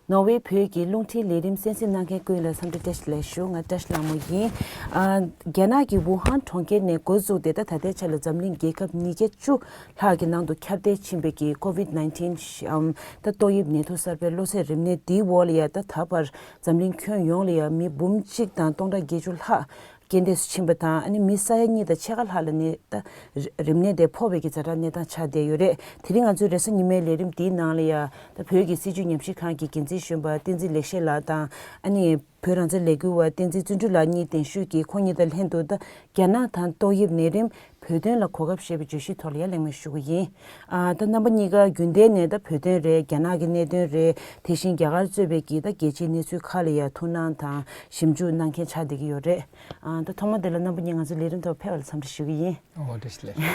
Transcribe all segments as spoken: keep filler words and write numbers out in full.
ནོར་ཝེ་བོད་ཀྱི་རླུང་འཕྲིན་ལས་རིམ་གསན་གཟིགས་གནང་མཁན་ཀུན་ལ་འཚམས་འདྲི་བཀྲ་ཤིས་བདེ་ལེགས་ཞུ། ང་བཀྲ་ཤིས་ལྷ་མོ་ཡིན། ཨ། རྒྱ་ནག་གི་ཝུ་ཧན་གྲོང་ཁྱེར་ནས་འགོ་བཙུགས་ཏེ་ད་ད་ལྟའི་ཆ་ལ་འཛམ་གླིང་རྒྱལ་ཁབ་ཉིས་བརྒྱ་བཅུ་ལྷག་གི་ནང་དུ་ཁྱབ་གདལ་ཕྱིན་པའི་གི་ཀོ་ཝིད་ནའིན་ཊིན་ཨམ་ད་ཏོག་དབྱིབས་ནད་དུག་གསར་པའི་གློ་ཚད་རིམས་ནད་འདིའི་འོག་ལ་ཡ་ད་ད་བར་འཛམ་གླིང་ཁྱོན་ཡོངས་ལ་ཡ་མི་འབུམ་གཅིག་དང་སྟོང་ཕྲག་བརྒྱད་ཅུ་ལྷག་རྐྱེན་འདས་སུ་ཕྱིན་པ་དང་། ཨ་ནི་མི་ས་ཡ་གཉིས་དང་ཕྱེད་ཀ་ལྷག་ལ་ནི་ད་རི་རིམས་ནད་དེ་ཕོག་པའི་གི་ཛ་དྲག་གནས་སྟངས་ཆགས་བསྡད་ཡོད་རེད། དེ་རིང་ང་ཚོའི་རེས་གཟའ་ཉི་མའི་ལས་རིམ་འདིའི་ནང་ལ་ཡ་ད་བོད་ཀྱི་སྲིད་བྱུས་ཉམས་ཞིབ་ཁང་གི་འགན་འཛིན་གཞོན་པ་བསྟན་འཛིན་ལེགས་བཤད་ལགས་དང་། ཨ་ནི་བོད་རང་བཙན་ལས་འགུལ་བ་བསྟན་འཛིན་བརྩོན་འགྲུས་ལགས་གཉིས་གདན་ཞུས་ཀྱིས་ཁོང་གཉིས་དང་ལྷན་དུ་ད་རྒྱ་ནག་དང་ཏོག་དབྱིབས་ནད་རིམས་བོད་དོན་ལ་གོ་སྐབས་ཞེས་པའི་བརྗོད་གཞིའི་ཐོག་ལ་ཡ་གླེང་མོལ་ཞུ་གི་ཡིན། ཨ། ད་རྣམ་པ་གཉིས་ཀ་རྒྱུན་ལྡན་ནས་ད་བོད་དོན་རེད། རྒྱ་ནག་གི་གནད་དོན་རེད། དེ་བཞིན་རྒྱ་གར་གཙོས་པའི་གི་ད་རྒྱལ་སྤྱིའི་གནས་ཚུལ་ཁག་ལ་ཡ་ཐུགས་སྣང་དང་ཞིབ་འཇུག་གནང་མཁན་ཆགས་བསྡད་ཀྱི་ཡོད་རེད། ཨ། ད་ཐོག་མ་དེ་ལ་རྣམ་པ་གཉིས་ང་ཚོའི་ལས་རིམ་ཐོག་ཕེབས་པ་ལ་འཚམས་འདྲི་ཞུ་གི་ཡིན། ཨོ། བཀྲ་ཤིས་བདེ་ལེགས།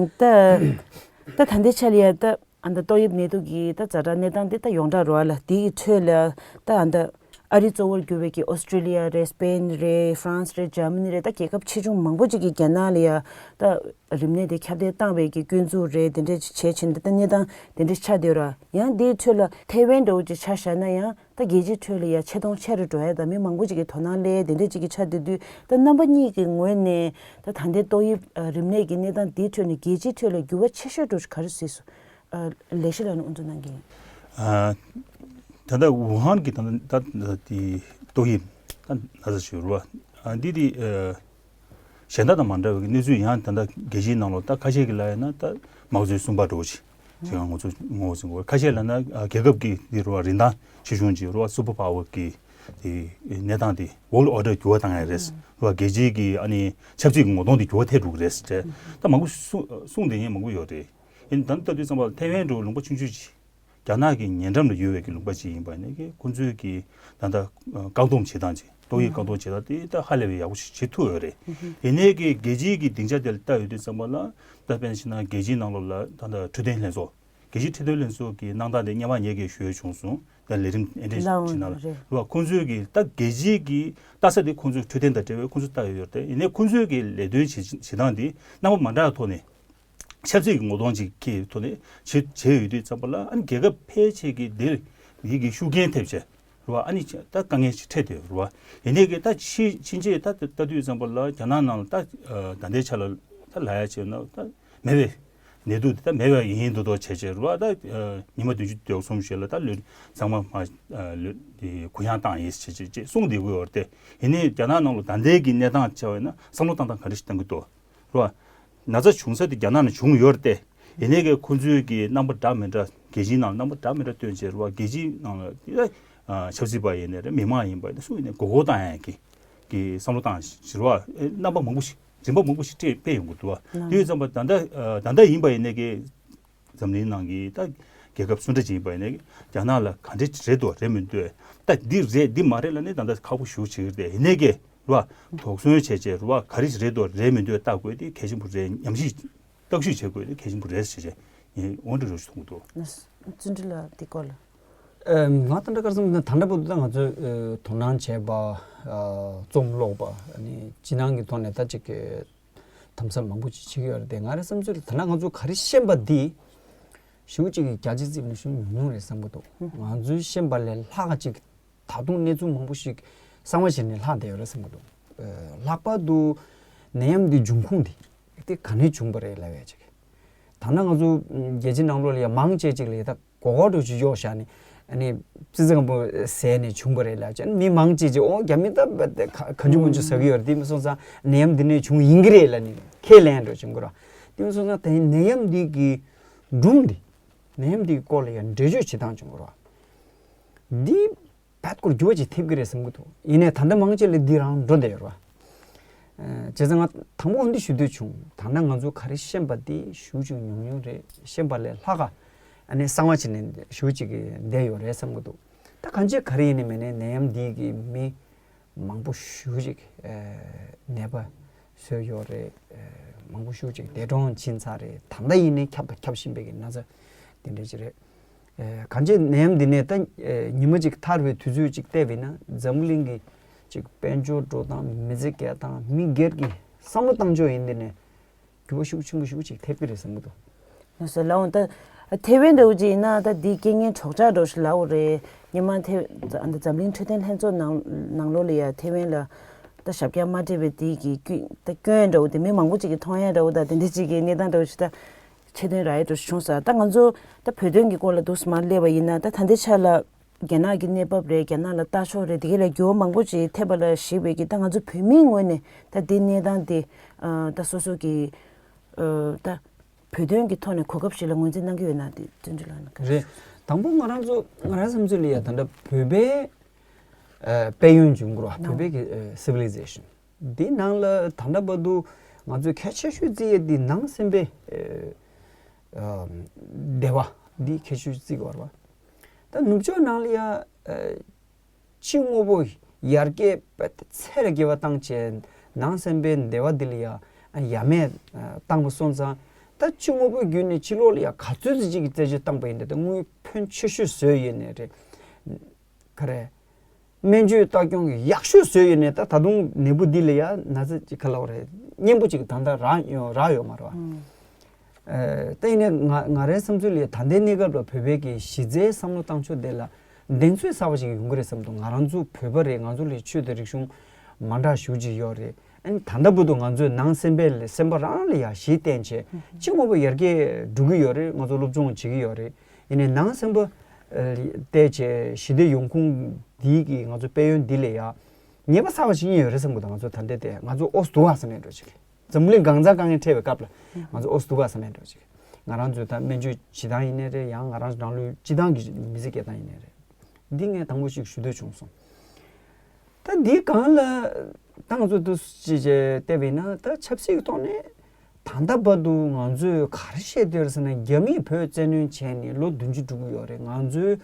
ད་ད་ད་ལྟའི་ཆ་ལ་ཡ་ད་ཨ་ད་ཏོག་དབྱིབས་ནད་དུག་གི་ད་ཛ་དྲག་གནས་སྟངས་དེ་ད་ཡོངས་གྲགས་རེད་བ་ལ། དེའི་ཁྲོད་ལ་ད་ཨ་ད་ཨ་རི་གཙོ་བོར་གྱུར་བའི་གི་ཨོ་སི་ཀྲི་ལི་ཡ་རེད། སི་པེན་རེད། ཧྥ་རན་སི་རེད། འཇར་མ་ནི་རེད། ད་རྒྱལ་ཁབ་ཆེ་ཆུང་མང་པོ་ཅིག་གིས་རྒྱ་ནག་ལ་ཡ་ད་རིམས་ནད་དེ་ཁྱབ་གདལ་བཏང་བའི་གི་སྐྱོན་འཛུགས་རེད། དེ་འདྲ་ཅིག་བྱས་ཕྱིན་ད་ད་གནས་སྟངས་དེ་འདྲ་ཆགས་བསྡད་ཡོད་ར། ཡང་དེའི་ཁྲོད་ལ་ཐའེ་ཝན་འདྲ་བོ་ཅིག་ཆ་བཞག་ན་ཡང་ད་རྒྱལ་སྤྱིའི་ཁྲོད་ལ་ཡ་ཆེ་མཐོང་ཆེ་རུ་འགྲོ་ཡ་དང་མི་མང་པོ་ཅིག་གིས་དོ་སྣང་སླེབས་དེ་འདྲ་ཅིག་གི་ཆགས་བསྡད་དུས། ད་རྣམ་པ་གཉིས་ཀྱི་ངོས་ནས་ད་ད་ལྟའི་ཏོག་དབྱིབས་ཨ་རིམས་ནད་ཀྱི་གནས་སྟངས་འདིའི་ཁྲོད་ནས་རྒྱལ་སྤྱིའི་ཁྲོད་ལ་འགྱུར་བ་ཆེ་ཤོས་འགྲོ་ག་རེ་གཟིགས་སོང་། ཨ། ལེགས་བཤད་ལགས་ནས་དབུ་འཛུགས་གནང་གི་ཡིན། ཨ། ད་ལྟ་ཝུ་ཧན་གྱི་ད་ལྟ་ད་དེ་ཏོག་དབྱིབས་ད་ན་ཚ་ཞིག་རེད་བ། ཨ། འདི་དེ་ཨ་གཞན་དག་དང་མ་འདྲ་བའི་གནས་ཚུལ་ཡང་ད་ལྟ་རྒྱལ་སྤྱིའི་ནང་ལོགས་ད་ཁ་ཤས་ཀྱིས་ལབ་ཡ་ན་ད་དམག་འཛུལ་གསུམ་པ་འདྲ་བོ་ཞིག་ཅིག་ཡང་ངོ་ཚ་ངོ་ཚ་ཟིན་གོ། ཁ་ཤས་ལབ་ན་ཨ་རྒྱལ་ཁབ་ཀྱི་དེ་རེད་བ་རིན་ཐང་ཆེ་ཆུང་ཅིག་རེད་བ། སུ་པར་པ་ཝར་གྱི་དེ་གནས་སྟངས་དེ་ཝོརལྡ་ཨོར་ཌར་འགྱུར་བ་བཏང་ཡ་རེད་བ། རྒྱལ་སྤྱིའི་གི་ཨ་ནི་ཆབ་སྲིད་ཀྱི་ངོ་གདོང་དེ་འགྱུར་བ་ཐེབས་འགྲོ་གི་རེད་ཟེར་ད་མང་པོ་གསུང་གསུང་བསྡད་མཁན་མང་པོ་ཡོད་རེད། ཡིན་ད་ལྟ་ལྟ་དུས་ཙམ་པ་ལ་ཐའེ་ཝན་འདྲ་བོ་ལུང་པ་ཆུང་ཆུང་ཅིག་རྒྱ་ནག་གི་ཉེ་འགྲམ་ལ་ཡོད་པའི་གི་ལུང་པ་ཅིག་ཡིན་པ་ནས་ཀྱི་ཁོང་ཚོའི་གི་ད་ལྟ་བཀག་སྡོམ་བྱེད་སྟངས་ཅིག་ཏོག་དབྱིབས་བཀག་སྡོམ་བྱེད་སྟངས་དེ་ད་ཧ་ལས་པའི་ཡག་པོ་ཞིག་བྱེད་ཐུབ་ཡོད་རེད། ཡིན་ནའི་གི་རྒྱལ་སྤྱིའི་གི་སྡིངས་ཆ་དེ་ལ་ལྟ་ཡོང་དུས་ཙམ་པ་ལ་ད་དཔེར་ན་བྱས་ན་རྒྱལ་སྤྱིའི་ནང་ལོགས་ལ་ད་ལྟ་འཕྲོད་བསྟེན་ལྷན་ཚོགས་རྒྱལ་སྤྱིའི་འཕྲོད་བསྟེན་ལྷན་ཚོགས་ཀྱི་གནང་སྟངས་དེ་སྔོན་མ་ངས་ཀྱིས་ཞུ་ཡས་བྱུང་སོང་། ད་ལས་རིམ་ཨེ་འདྲས་ལའོ་བྱེད་ན་ལ་རེད། རེད་བ། ཁོང་ཚོའི་གི་ད་རྒྱལ་སྤྱིའི་གི་ལྟ་ས་དེ་ཁོང་ཚོའི་འཕྲོད་བསྟེན་དང་འབྲེལ་བའི་ཁོང་ཚོས་ལྟ་ཡོད་ཡོད་རེད། ཡིན་ནའི་ཁོང་ཚོའི་གི་ལས་དོན་བྱེད་བྱེད་སྟངས་དེ་རྣམ་པ་མ་འདྲ་བའི་ཐོག་ནས། ཆབ་སྲིད་ཀྱི་ངོ་གདོང་ཅིག་གི་ཐོག་ནས་བྱེད་བྱས་ཡོད་དུས་ཙམ་པ་ལ་ཨ་ནི་རྒྱལ་ཁབ་ཕལ་ཆེར་གྱི་དེར་ཡིད་ཀྱི་ཤུགས་རྐྱེན་ཐེབས་བྱས་རེད་བ། ཨ་ནི་ད་དཀའ་ངལ་ཞིག་འཕྲད་བསྡད་ཡོད་རེད་བ། ཡིན་ནའི་གི་ད་ཕྱི་ཕྱིན་ཆད་ད་ལྟ་དུས་ཙམ་པ་ལ་རྒྱ་ནག་ནང་ལ་ད་ད་ལྟའི་ཆ་ལ་ད་ལབ་ཡ་བྱས་ན་ད་མེད་པའི་ནད་དུག་དེ་ད་མེད་པ་ཡིན་མདོག་མདོག་བྱས་བྱས་རེད་བ། ད་ཉི་མ་བདུན་ཅུ་དོན་གསུམ་ཞིག་ལ་ད་ལོ་ཚང་མ་མ་ལོ་དེ་གུ་ཡངས་བཏང་ཡིན་བྱས་བྱས་བྱས་གསུངས་བསྡད་ཀྱི་ཡོད་རེད་དེ། ཡིན་ནའི་རྒྱ་ནག་ནང་ལ་ད་ལྟའི་གི་གནས་སྟངས་བྱས་པ་ཡིན་ན་བསམ་བློ་བཏང་སྟངས་ག་འདྲ་ཞིག་བཏང་གི་འདུག་རེད་བ། ན་ཚ་བྱུང་ས་དེ་རྒྱ་ནག་ནས་བྱུང་ཡོད་རེད་དེ། ཡིན་ནའི་གི་ཁོ་ཚོའི་གི་རྣམ་པ་འདྲ་མི་འདྲ་རྒྱལ་སྤྱིའི་ནང་རྣམ་པ་འདྲ་མི་འདྲ་སྟོན་བྱས་རེད་བ། རྒྱལ་སྤྱིའི་ནང་ལ་དེ་ཨ་ཆབ་སྲིད་པ་ཡིན་ནའི་རེད། མི་མང་ཡིན་པ་ཡིན་ནའི་སུ་ཡིན་ནའི་མགོ་སྐོར་བཏང་ཡ་གི་གི་བསམ་བློ་བཏང་ཞེས་རེད་བ། ཨེ་རྣམ་པ་མང་པོ་ཞིག་རིམ་པ་མང་པོ་ཞིག་སྤྲད་སྤེལ་ཡོང་གི་འདུག་བ། དེ་ཡོད་ཙམ་པ་ད་ལྟ་ཨ་ད་ལྟ་ཡིན་པ་ཡིན་ནའི་གི་འཛམ་གླིང་ནང་གི་ད་རྒྱལ་ཁབ་སུ་འདྲ་ཅིག་ཡིན་པ་ཡིན་ནའི་རྒྱ་ནག་ལ་ག་འདྲ་རེད་འདུག་རེད་མི་འདུག་ད་འདི་རེད་འདི་མ་རེད་ལབ་ནས་ད་ལྟ་ཁག་པོ་ཞེ་པོ་ཅིག་རེད་དེ། ཡིན་ནའི་གི་རེད་བ། དོགས་ཟོན་བྱས་བྱས་རེད་བ། ག་རེ་རེད་འདུག་རེད་མི་འདུག་ལྟ་དགོས་དེ་གལ་ཆེན་པོ་རེད། ཉམས་ཞིབ་བརྟག་ཞིབ་བྱེད་དགོས་དེ་གལ་ཆེན་པོ་རེད་ཟེར་བྱས་ངས་འོ་འདྲ་རོ་ཞིག་མཐོང་གི་འདུག་བརྩོན་འགྲུས་ལགས་འདི་སྐོར་ལ། ཨེ། ང་ད་ལྟ་ག་རེ་བསམ་ན་ད་ལྟ་བར་དུ་ད་ང་ཚོས་ཨེ་དོ་སྣང་བྱས་པ། ཨ། རྩོམ་ཀློག་པ། ཨ་ནི་སྤྱི་ནང་གི་ཐོག་ནས་ད་ཅིག་གི་དམ་ཟབ་མང་པོ་ཅིག་བྱེད་ཀྱི་ཡོད་རེད་དེ། ང་རའི་བསམ་ཚུལ་ལ་ད་ལྟ་ང་ཚོ་ག་རེ་ཤེས་པ་འདི་ཞེ་པོ་ཅིག་གི་རྒྱ་ཆེ་བརྩི་བ་ནི་ཞེ་པོ་ཉུང་ཉུང་རེད་བསམ་གྱི་འདུག་ང་ཚོས་ཤེས་པ་ལས་ལྷག་ག་ཅིག་ད་དུང་གནས་ཚུལ་མང་པོ་ཞིག་གསང་བ་བྱས་ནས་ལྷག་བསྡད་ཡོད་རེད་བསམ་གྱི་འདུག་ཨ། ལྷག་པར་དུ་ནད་ཡམས་འདི་འབྱུང་ཁུངས་འདི་དེ་ག་ནས་བྱུང་བ་རེད་ལབ་ཡ་ཅིག་ད་ལྟ་ང་ཚོ་རྒྱལ་སྤྱིའི་ནང་ལོགས་ལ་ཡ་མང་ཆེ་ཅིག་ལ་ཡ་ད་མགོ་སྐོར་འདྲ་ཅིག་གཡོག་བཞག་ནས། ཨ་ནི་ཙི་ཙི་སྒམ་པོ་ཟས་ནས་བྱུང་བ་རེད་ལབ་བྱས་ནས་མི་མང་ཆེ་ཅིག་ཨོ་རྒྱ་མི་ད་ག་གང་བྱུང་མང་བྱུང་ཟ་གི་ཡོད་རེད། དེ་མིན་སོང་ཙང་ནད་ཡམས་འདི་ནས་བྱུང་ཡིན་གྱི་རེད་ལབ་ནས་ཁས་ལེན་འདྲ་བྱུང་གི་རེད། དེ་མིན་སོང་ཙང་དེ་ནད་ཡམས་འདི་གི་སྒྲུང་འདི། ནད་ཡམས་འདི་གི་སྐོར་ལ་ཡང་འགྲེལ་བརྗོད་བྱེད་སྟངས་བྱུང་གི་རེད། འདི་བད་ཀོར་འགྱུར་བ་ཅིག་ཐེབས་ཀྱི་རེད་བསམ་གྱི་འདུག་ཡིན་ནའི་ད་ལྟ་མང་ཆེ་ལ་འདི་རང་འགྲོ་བསྡད་ཡོད་རེད་བ། ཨ། བྱས་ཙང་ང་དང་པོ་འདི་ཞུ་འདོད་བྱུང་། ད་ལྟ་ང་ཚོ་ག་རེ་ཤེས་པ་འདི་ཞེ་པོ་ཅིག་ཉུང་ཉུང་རེད། ཤེས་པ་ལས་ལྷག་ག་ཨ་ནི་གསང་བ་བྱས་ནས་ཞེ་པོ་ཅིག་གི་བསྡད་ཡོད་རེད་བསམ་གྱི་འདུག་ད་གང་ཅི་ག་རེ་ཡིན་ནའི་མིན་ནའི་ནད་ཡམས་འདི་གིས་མི་མང་པོ་ཞེ་པོ་ཅིག་ཨ་ནད་པ་བཟོས་ཡོད་རེད། ཨ། མང་པོ་ཞེ་པོ་ཅིག་འདས་གྲོངས་ཕྱིན་ཚར་རེད། ད་ལྟ་ཡིན་ནའི་ཁྱབ་དང་ཁྱབ་བཞིན་པའི་གི་ན་ཚ་དེ་འདྲ་ཅིག་རེད། ཨེ། གང་ཅི་ནད་ཡམས་འདི་ནས་ད་ཨེ་ཉི་མ་གཅིག་ཐར་བའི་དུས་ཚོད་ཅིག་བལྟས་པས་ན་འཛམ་བུ་གླིང་གི་ཅིག་དཔལ་འབྱོར་འགྲོ་སྟངས། མི་ཚེ་སྐྱེལ་སྟངས། མི་སྒེར་གྱི་བསམ་བློ་བཏང་ཕྱོགས་ཡིན་འདི་ནས་འགྱུར་བ་ཤུགས་ཆེན་པོ་ཞེ་པོ་ཅིག་ཐེབས་ཀྱི་རེད་བསམ་གྱི་འདུག་ལགས་སོ། ལགས་འོང་། ད་ཐེ་ཝན་འདྲ་བོ་ཅིག་ཡིན་ན་ད་འདི་རྐྱེན་ངན་སྲོག་ཆགས་འདྲ་བོ་ཞིག་ལབ་དགོས་རེད། སྔོན་མ་ཐེ་ཨ་འདི་འཛམ་གླིང་འཕྲོད་བསྟེན་ལྷན་ཚོགས་ནང་ནང་ལོགས་ལ་ཡ་ཐེ་ཝན་ལ་ད་ཞབས་བཀྱག་མ་སྤྲད་པའི་དེ་གི་སྐྱོན་ད་སྐྱོན་འདྲ་བོ་དེ་མི་མང་པོ་ཅིག་གིས་མཐོང་ཡ་འདྲ་བོ་ད་དེ་འདྲ་ཅིག་གི་གནས་སྟངས་འདྲ་བོ་ཞིག་ད་ཆེད་དོན་རག་ཡ་འདྲ་བོ་ཞིག་བྱུང་སོང་། ད་ང་ཚོ་ད་བོད་དོན་གྱི་སྐོར་ལ་འདུག་སེ་མར་སླེབས་པ་ཡིན་ན་ད་ད་ལྟའི་ཆ་ལ་རྒྱ་ནག་གི་གནས་བབ་རེད། རྒྱ་ནག་ལ་ལྟ་ཕྱོགས་རེད། དེ་ག་ལ་འགྱུར་བ་མང་པོ་ཅིག་ཐེབས་པ་ལ་གཞིགས་པའི་གི་ད་ང་ཚོ་བོད་མིའི་ངོས་ནས་ད་དེ་གནས་སྟངས་དེ་ཨ་ད་སོ་སོ་གི་ཨ་ད། བོད་དོན་གྱི་ཐོག་ནས་གོ་སྐབས་ཤིག་ལ་ངོས་འཛིན་གནང་གི་ཡོད་ན་དེ་བསྟུན་དྲི་ལ་ན་ག་རེ། རེད། དང་པོ་ང་རང་ཚོ་ང་རང་བསམ་ཚུལ་ལ་ཡ་ད་ལྟ་བོད་པའི་ཨ་དཔལ་ཡོན་འབྱུང་འགྱུར་བ་བོད་པའི་གི་ཨ་civilization འདི་ནང་ལ་ད་ལྟ་བར་དུ་ང་ཚོས་གལ་ཆེ་ཤོས་བརྩི་ཡས་འདི་ནང་སེམས་པའི་ཨ་ཨ་བདེ་བ་འདི་གལ་ཆེ་ཤོས་བརྩི་དགོས་རེད་བ། ད་ནུབ་ཕྱོགས་ནང་ལ་ཡ་ཨ། ཕྱི་དངོས་པོ་ཡར་རྒྱས་པ་ཚད་ལས་བརྒལ་བ་བཏང་བྱས་ནང་སེམས་པའི་བདེ་བ་འདི་ལ་ཡ་ཡ་མེད་བཏང་བ་སོང་ཙང་ད་ཕྱི་དངོས་པོ་བརྒྱུད་ནས་ཕྱི་ལོགས་ལ་ཡ་ག་ཚོད་ཅིག་གི་རྩད་གཅོད་བཏང་པ་ཡིན་ན་ད་དངུལ་ཕོན་ཆེ་ཤོས་བཟོས་ཡོད་ནའི་རེད། ག་རེ། སྨན་བཅོས་ལྟ་སྐྱོང་གི་ཡག་ཤོས་བཟོས་ཡོད་ནའི་ད་ད་དུང་ནད་འབུ་འདི་ལ་ཡ་ན་ཚ་ཅིག་ག་ལ་བ་རེད་སྙན་པོ་ཅིག་ད་ལྟ་རག་ཡོད་རག་ཡོད་མ་རེད་བ། ཨ་ད་ཡིན་ནའི་ང་ང་རའི་བསམ་ཚུལ་ལ་ད་ལྟའི་གནས་སྐབས་ལ་བོད་པའི་གི་གཞི་རྩའི་བསམ་བློ་བཏང་ཕྱོགས་དེ་ལ་གདེང་ཚོད་གསར་པ་ཞིག་ཡོང་གི་རེད་བསམ་འདུག་ང་རང་ཚོ་བོད་པ་རེད། ང་ཚོ་ལ་ཆོས་དང་རིག་གཞུང་མ་འདྲ་ཞེ་ཅིག་ཡོད་རེད། ཨ་ནི་ད་ལྟ་བར་དུ་ང་ཚོས་ནང་སེམས་པའི་ལ་སེམས་པ་རང་ལ་ཡ་གཞི་བརྟེན་བྱས་ཕྱི་དངོས་པོ་ཡར་རྒྱས་འགྲོ་གི་ཡོད་རེད། ང་ཚོ་སློབ་སྦྱོང་བྱེད་ཀྱི་ཡོད་རེད། ཡིན་ནའི་ནང་སེམས་པ་ཨ་བལྟས་བྱས་ཞི་བདེ་ཡོང་ཁུངས་འདི་གི་ང་ཚོ་དཔལ་ཡོན་འདི་ལ་ཡ་ཉེས་པ་གསར་པ་ཞིག་ཡིན་ཡོད་རེད་བསམ་གི་འདུག་ང་ཚོ་ད་ལྟའི་དེ་ང་ཚོ་ཨོ་སི་འདུག་ག་བསམ་ཡས་འགྲོ་ཅིག་འཛམ་གླིང་གང་ཚང་དཀའ་ངལ་འཕྲད་པའི་སྐབས་ལ་ང་ཚོ་ཨོ་སི་འདུག་ག་བསམ་ཡས་འགྲོ་ཅིག་ང་རང་ཚོའི་ད་སྨན་བཅོས་བྱེད་སྟངས་ཡིན་ནའི་རེད། ཡང་ང་རང་རང་ལུས་སྤྱི་བཏང་གི་མི་ཚེ་སྐྱེལ་སྟངས་ཡིན་ནའི་རེད། འདི་ངས་དང་པོ་ཞིག་ཞུ་འདོད་བྱུང་སོང་། ད་འདི་གང་ལ་ད་ང་ཚོ་འདུག་ཅེས་བལྟས་པ་ཡིན་ན་ད་ཆབ་སྲིད་ཀྱི་ཐོག་ནས་ད་ལྟ་བར་དུ་ང་ཚོས་ག་རེ་བཤད་འདོད་ཟེར་ན་རྒྱ་མིས་བོད་བཙན་གནོན་བྱས་ནས་ལོ་བདུན་ཅུ་འགྲོ་གི་ཡོད་རེད། ང་ཚོས་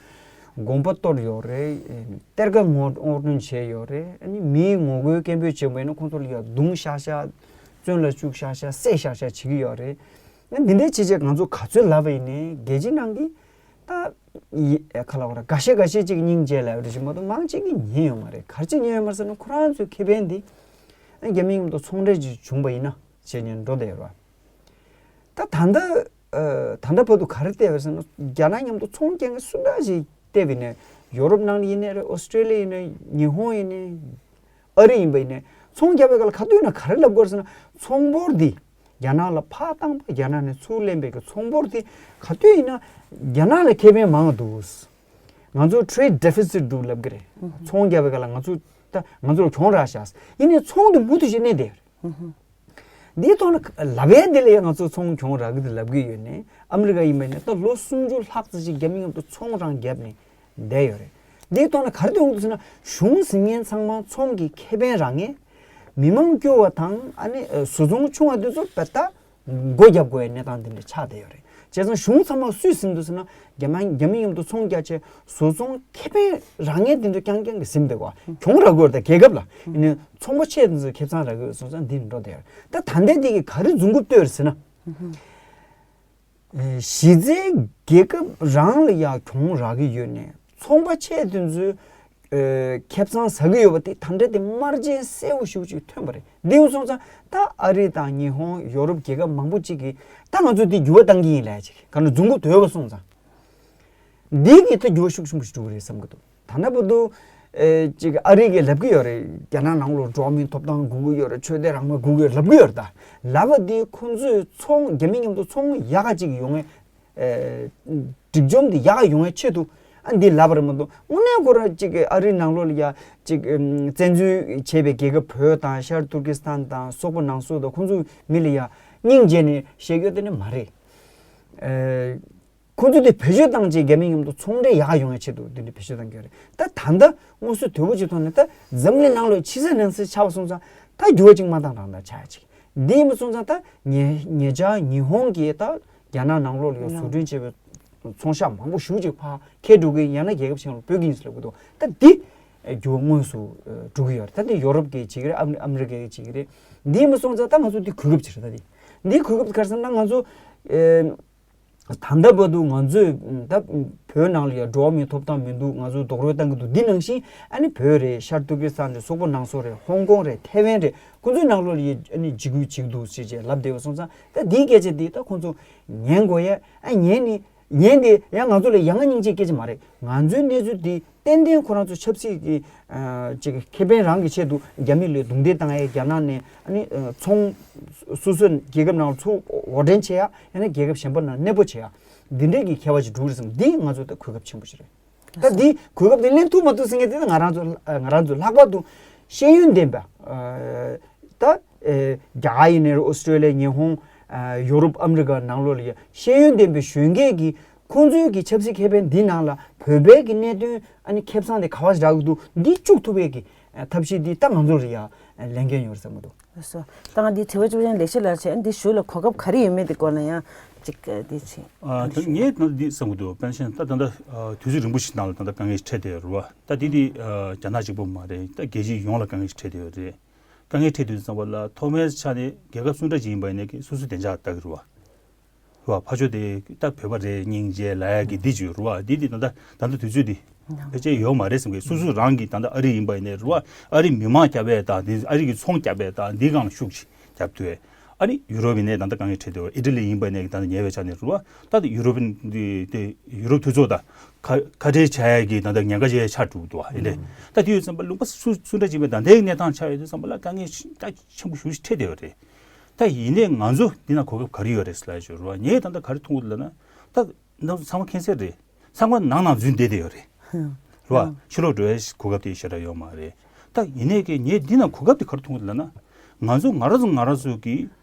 དགོན་པ་གཏོར་ཡོད་རེད། གཏེར་ཁ་སྔོག་སྔོག་འདོན་བྱས་ཡོད་རེད། ཨ་ནི་མིའི་ངོ་རྒོལ་སྐད་འབོད་བྱས་པ་ཡིན་ན་ཁོང་ཚོ་ལ་ཡ་རྡུང་བཞག་བཞག་བཙོན་ལ་བཅུག་བཞག་བཞག་བསད་བཞག་བཞག་བྱེད་ཀྱི་ཡོད་རེད། ཨ་འདི་འདྲའི་བྱས་བྱས་ང་ཚོ་ག་ཚོད་ལབ་པ་ཡིན་ནའི་རྒྱལ་སྤྱི་ནང་གི་ད་ཡི་ཁ་ལ་བ་ར་འགའ་ཤས་འགའ་ཤས་ཅིག་སྙིང་རྗེ་ལབ་རེད་ཞིག་མ་གཏོགས་མང་ཅིག་གིས་ཉན་ཡོད་མ་རེད། ག་རེ་བྱས་ཉན་ཡོད་མ་རེད་ཟེར་ན་ཁོ་རང་ཚོའི་ཁེ་ཕན་འདི་ཨ་རྒྱ་མི་མཉམ་དུ་ཚོང་འབྲེལ་ཅིག་བྱུང་པ་ཡིན་ན་བྱས་ཉན་འགྲོ་བསྡད་ཡོད་རེད་བ། ད་ད་ལྟ་ཨ་ད་ལྟ་བར་དུ་ག་རེ་བལྟས་པ་རེད་ཟེར་ན་རྒྱ་ནག་མཉམ་དུ་ཚོང་རྒྱག་མཁན་སུ་འདྲ་ཞིག་བལྟས་པ་ཡིན་ནའི་ཡོ་རོབ་ནང་ལ་ཡིན་ནའི་རེད། ཨོ་སི་ཀྲེ་ལི་ཡ་ཡིན་ནའི་ཉི་ཧོང་ཡིན་ནའི་ཨ་རི་ཡིན་པ་ཡིན་ནའི་ཚོང་རྒྱག་པའི་སྐབས་ལ་ག་དུས་ན་ག་རེ་ལབ་དགོས་རེད་ཟེར་ན་ཚོང་འབོར་འདི་རྒྱ་ནག་ལ་ཕར་བཏང་པ་རྒྱ་ནག་ནས་ཚུར་ལེན་པའི་གི་ཚོང་འབོར་འདི་ག་དུས་ཡིན་ན་རྒྱ་ནག་ལ་ཁེ་ཕན་མང་བ་འདུག་ང་ཚོ་trade deficit འདུག་ལབ་གི་རེད། ཚོང་རྒྱག་པའི་སྐབས་ལ་ང་ཚོ་ད་ང་ཚོར་གྱོང་རག་ཤག་ཡིན་ནའི་ཚོང་འདི་མུ་མཐུད་བྱས་གནས་བསྡད་ཡོད་རེད། འདིའི་ཐོག་ནས་ལབ་ཡས་འདི་ལ་ཡང་ང་ཚོ་ཚོང་གྱོང་རག་གི་འདུག་ལབ་གི་ཡོད་ནས་ཨ་མི་རི་ཀ་ཡིན་པ་ཡིན་ན་ད་ལོ་སུམ་ཅུ་ལྷག་ཙམ་ཞིག་རྒྱ་མི་མཉམ་དུ་ཚོང་རང་བརྒྱབ་ནས་བསྡད་ཡོད་རེད། འདིའི་ཐོག་ནས་ག་རེ་སྟོན་གྱི་འདུག་ཟེར་ན་གཞུང་ཟིན་མཁན་ཚང་མ་ཚོང་གི་ཁེ་ཕན་རག་མཁན་མི་མང་སྐྱོ་བ་དང་ཨ་ནི་བཟོ་ཚོང་ཆུང་བ་འདི་ཚོ་བེ་ད་སྒོ་རྒྱབ་དགོས་ཡ་གནས་སྟངས་འདི་འདྲ་ཆགས་བསྡད་ཡོད་རེད། བྱས་ཙང་གཞུང་ཚང་མ་སུས་ཟིན་འདུག་ཟེར་ན་རྒྱ་མ་རྒྱ་མི་མཉམ་དུ་ཚོང་རྒྱག་ཆེད་བཟོ་ཚོང་ཁེ་ཕན་རག་མཁན་དེ་ཚོ་རྐྱང་རྐྱང་གིས་ཟིན་བསྡད་ཀྱི་ཡོད། གྱོང་རག་གི་ཡོད་རེད་ད་རྒྱལ་ཁབ་ལ། ཡིན་ནའི་ཚོང་པ་ཆེ་དེ་ཚོས་ཁེ་བཟང་རག་གི་ཡོད་སོང་ཙང་འདི་འགྲོ་བསྡད་ཡོད་རེད། ད་ད་ལྟའི་དེ་གིས་ག་རེ་རྫུན་རྐུབ་བཏོད་རེད་ཟེར་ན། གཞི་རྩའི་རྒྱལ་ཁབ་རང་ལ་ཡང་གྱོང་རག་གི་ཡོད་ནའི་ཚོང་པ་ཆེ་དེ་ཚོས་ཨེ་ཁེ་བཟང་ཟ་གི་ཡོད་པ་དེ་ད་ལྟ་དེ་དམར་རྗེན་གསལ་པོ་ཞེ་པོ་ཅིག་ཐོན་པ་རེད། འདི་ཡོང་སོང་ཙང་ད་ཨ་རི་དང་ཉི་ཧོང་ཡོ་རོབ་རྒྱལ་ཁབ་མང་པོ་ཅིག་གིས་ད་ང་ཚོ་འདི་འགྱུར་བ་བཏང་གི་ཡིན་ལབ་ཅིག་ག་ནས་རྫུན་གོ་དོད་པ་སོང་ཙང་འདི་གིས་ད་འགྱུར་བ་ཤུགས་ཆེན་པོ་ཞིག་འགྲོ་གི་རེད་བསམ་གི་འདུག་ད་ལྟ་བར་དུ་ཨེ་ཅིག་ཨ་རི་གིས་ལབ་གི་ཡོད་རེད། རྒྱ་ནག་ནང་ལོགས་འགྲོ་བ་མིའི་ཐོབ་ཐང་དགོས་ཀྱི་ཡོད་རེད། ཆོས་དད་རང་མོས་དགོས་ཀྱི་ཡོད་རེད་ལབ་གི་ཡོད་རེད། ད་ལབ་པ་འདི་ཁོང་ཚོས་ཚོང་རྒྱ་མི་མཉམ་དུ་ཚོང་ཡག་ག་ཅིག་ཡོང་ངེས། ཨེ་སྒྲིག་འཇོམས་འདི་ཡག་ཡོང་བའི་ཆེད་དུ་ཨ་འདི་ལབ་པ་རེད་མ་གཏོགས་དངོས་གནས་ཁོ་རང་ཅིག་ཨ་རིའི་ནང་ལོགས་ལ་ཡ་ཅིག་ཨམ་བཙན་འཛུལ་བྱས་པའི་རྒྱལ་ཁབ་བོད་དང་ཤར་ཏུར་ཀི་སི་ཐན་དང་སོག་པོ་ནང་སོག་དང་ཁོང་ཚོ་མི་ལ་ཡ་སྙིང་རྗེ་ནས་བཤད་རྒྱུ་དེ་ནི་མ་རེད། ཨེ་ཁོང་ཚོ་དེ་བེད་སྤྱོད་བཏང་བྱས་རྒྱ་མི་མཉམ་དུ་ཚོང་འབྲེལ་ཡག་ཡོང་བའི་ཆེད་དུ་དེ་འདྲ་བེད་སྤྱོད་བཏང་གི་ཡོད་རེད། ད་ད་ལྟ་དངོས་སུ་དོད་པོ་ཅིག་ཐོག་ནས་ད་འཛམ་གླིང་ནང་ལོགས་ཕྱི་གསལ་ནང་གསལ་ཆགས་པ་སོང་ཙང་ད་འགྱུར་བ་ཅིག་མ་བཏང་རང་ད་ཆགས་ཅིག་འདི་ཡིན་པ་སོང་ཙང་ད་ཉེ་ཉེ་ཆར་ཉི་ཧོང་གིས་ད་རྒྱ་ནག་ནང་ལོགས་ལ་ཡང་བཟོ་སྐྲུན་བྱས་པའི་ཚོང་ཤག་མང་པོ་ཞེ་པོ་ཅིག་ཕར་འཁྱེར་འགྲོ་གི་ཡིན། ཡང་ན་རྒྱལ་ཁབ་གཞན་ལ་སྤོས་ཀྱི་ཡིན་ཟེར་ལབ་ཀྱི་འདུག་ད་འདི་འགྱུར་བ་དངོས་སུ་འགྲོ་གི་ཡོད་རེད། ད་འདི་ཡོ་རོབ་ཀྱིས་བྱེད་ཀྱི་རེད། ཨ་མི་རི་ཀས་བྱེད་ཀྱི་རེད། འདི་ཡིན་པ་སོང་ཙང་ད་ང་ཚོ་འདི་གོ་སྐབས་ཅིག་རེད། ད་འདི་འདི་གོ་སྐབས་ག་རེ་ཟེར་ན་ང་ཚོ་ཨེ་ད་ལྟ་བར་དུ་ང་ཚོས་ད་བོད་ནང་ལ་ཡང་འགྲོ་བ་མིའི་ཐོབ་ཐང་མི་འདུག་ང་ཚོས་རྡོག་རོལ་བཏང་གི་འདུག་འདི་ནང་བཞིན་ཨ་ནི་བོད་རེད། ཤར་ཏུར་ཀི་སི་ཐན་རེད། སོག་པོ་ནང་སོག་རེད། ཧོང་ཀོང་རེད། ཐའེ་ཝན་རེད། ཁོང་ཚོའི་ནང་ལོགས་ལ་ཡ་ཨ་ནི་འཇིགས་སྐུལ་བྱེད་ཀྱི་འདུག་ཟེར་བྱས་ལབ་བསྡད་པ་སོང་ཙང་ད་འདིའི་སྐད་ཆ་འདི་ད་ཁོང་ཚོ་ཉན་དགོས་ཡ། ཨ་ཉན་ནི་ཉན་དེ་ཡང་ང་ཚོ་ལ་ཡ་ང་སྙིང་རྗེ་སྐད་ཆ་མ་རེད། ང་ཚོའི་གནས་ཚུལ་འདི་ ཏན་ཏན་ཁོ་རང་ཚོ་ཆབ་སྲིད་ཀྱི་ཨ་ཅིག་ཁེ་ཕན་རང་གི་ཆེད་དུ་རྒྱ་མི་ལ་རྡུང་རྡེག་བཏང་ཡས། རྒྱ་ནག་ནས་ཨ་ནི་ཨ་ཚོང་སོ་སོའི་རྒྱལ་ཁབ་ནང་ལ་ཚུར་འོར་འདྲེན་བྱེད་ཡ། ཡང་ན་རྒྱལ་ཁབ་གཞན་པ་ནང་གནས་སྤོ་བྱེད་ཡ། འདི་འདྲས་ཀྱི་ཁྱད་པར་ཞིག་འགྲོ་གི་རེད་བསམ། འདི་ང་ཚོ་ད་གོ་སྐབས་ཆེན་པོ་ཞིག་རེད། ད་འདི་གོ་སྐབས་འདི་ལེན་ཐུབ་མ་ཐུབ་ཟེར་མཁན་དེ་ད་ང་རང་ཚོ་ང་རང་ཚོ་ལྷག་པར་དུ་ཤེས་ཡོན་ལྡན་པ་ཨ་ད་ཨེ་རྒྱ་གར་ཡིན་ནའི་རེད། ཨོ་སི་ཀྲོ་ལི་ཡ། ཉི་ཧོང་། ཨ་ཡུ་རོབ། ཨ་མི་རི་ཀ་ནང་ལོགས་ལ་ཡ་ཤེས་ཡོན་ལྡན་པའི་གཞོན་སྐྱེས་ཀྱིས་ཁོང་ཚོའི་གི་ཆབ་སྲིད་ཁེ་ཕན་འདི་ནང་ལ་བོད་པའི་གི་གནད་དོན་ཨ་ནི་ཁེ་བཟང་དེ་ག་བ་རག་གི་འདུག་འདི་བཅུག་ཐུབ་པའི་གི་ཨ་ཐབས་ཤེས་འདི་ད་ང་ཚོར་ཡ་ལས་འགན་ཡོད་རེད་བསམ་གི་འདུག་ལགས་སོ། ད་ང་འདི་དྲི་བ་བཅུ་ཅན་ལེགས་བཤད་ལ་བྱས། འདི་ཞུ་ལ་གོ་སྐབས་ག་རེ་ཡོད་མེད་དེ་སྐོར་ལ་ཡང་ཅིག་འདི་བྱེད། ཨ་ད་ངས་ད་འདི་བསམ་གི་འདུག་དཔེར་ན་ཆེན་ད་ད་ལྟ་ཨ་དུས་ཚོད་རིང་པོ་ཞིག་ནང་ལ་ད་ལྟ་དཀའ་ངལ་ཞིག་འཕྲད་བསྡད་ཡོད་རེད་བ། ད་འདི་འདི་ཨ་རྒྱ་ནག་གཅིག་པོ་མ་རེད། ད་རྒྱལ་སྤྱི་ཡོངས་ལ་དཀའ་ངལ་ཞིག་འཕྲད་བསྡད་ཡོད་རེད། དཀའ་ངལ་འཕྲད་དུས་ཙམ་པ་ལ་ཐོག་མའི་ཆ་ནས་རྒྱལ་ཁབ་སུ་འདྲ་ཅིག་ཡིན་པ་ཡིན་ནའི་སོ་སོའི་བདེ་འཇགས་ལྟ་གི་རེད་བ། རེད་བ། ཕར་ཕྱོགས་དེ་ད་བོད་པ་རེད་སྙིང་རྗེ་ལབ་ཡ་གི་འདི་བརྗོད་རེད་བ། འདི་འདི་ད་ལྟ་ད་ལྟ་དུས་ཚོད་འདི་ཕལ་ཆེར་ཡོད་མ་རེད་བསམ་གི། སོ་སོ་རང་གི་ད་ལྟ་ཨ་རི་ཡིན་པ་ཡིན་ནའི་རེད་བ། ཨ་རི་མི་མང་སྐྱབས་ཡས་དང་འདི་ཨ་རི་གི་ཚོང་སྐྱབས་ཡས་དང་འདི་སྒང་ལ་ཤུགས་ཆེ་རྒྱབ་ཐུབ་ཡས། ཨ་ནི་ཡུ་རོབ་ཡིན་ནའི་ད་ལྟ་དཀའ་ངལ་འཕྲད་དུས། ཨི་ཊ་ལི་ཡིན་པ་ཡིན་ནའི་ད་ལྟ་ཉེ་བའི་ཆ་ནས་རེད་བ། ད་ལྟ་ཡུ་རོབ་འདི་དེ་ཡུ་རོབ་དུས་ཚོགས་དང་ཁ་ཁ་བྲལ་བྱ་ཡས་ཀྱི་ད་ལྟ་ཉེན་ཁ་ཆེ་ཆགས་འགྲོ་གི་འདུག་བ། ཡིན་ནའི་ད་དེ་ཡོད་ཙམ་པ་ལུང་པ་སུ་སུ་འདྲ་ཅིག་མེད། ད་ལྟའི་གནས་སྟངས་ཆགས་ཡོད་དུས་ཙམ་པ་ལ་དཀའ་ངལ་ཞིག་ད་ཆེན་པོ་ཞེ་པོ་ཞིག་འཕྲད་བསྡད་ཡོད་རེད། ད་ཡིན་ནའི་ང་ཚོ་འདི་ན་གོ་སྐབས་ག་རེ་ཡོད་རེད་ཟེར་ལབ་ཡོད་རེད་བ། ངས་ད་ལྟ་ག་རེ་མཐོང་གི་འདུག་ལབ་ན། ད་ང་ཚོ་ཚང་མ་མཁྱེན་གསལ་རེད། ཚང་མ་ནང་ནང་འཛུལ་བསྡད་བསྡད་ཡོད་རེད། རེད་བ། ཕྱི་ལོགས་འགྲོ་ཡའི་གོ་སྐབས་དེ་ཞེ་དྲག་ཡོད་མ་རེད། ད་ཡིན་ནའི་གི་ངས་འདི་ན་གོ་སྐབས་དེ་ག་རེ་མཐོང་གི་འདུག་ལབ་ན། ང་ཚོ་ང་རང་ཚོ་ང་རང་ཚོ་གི་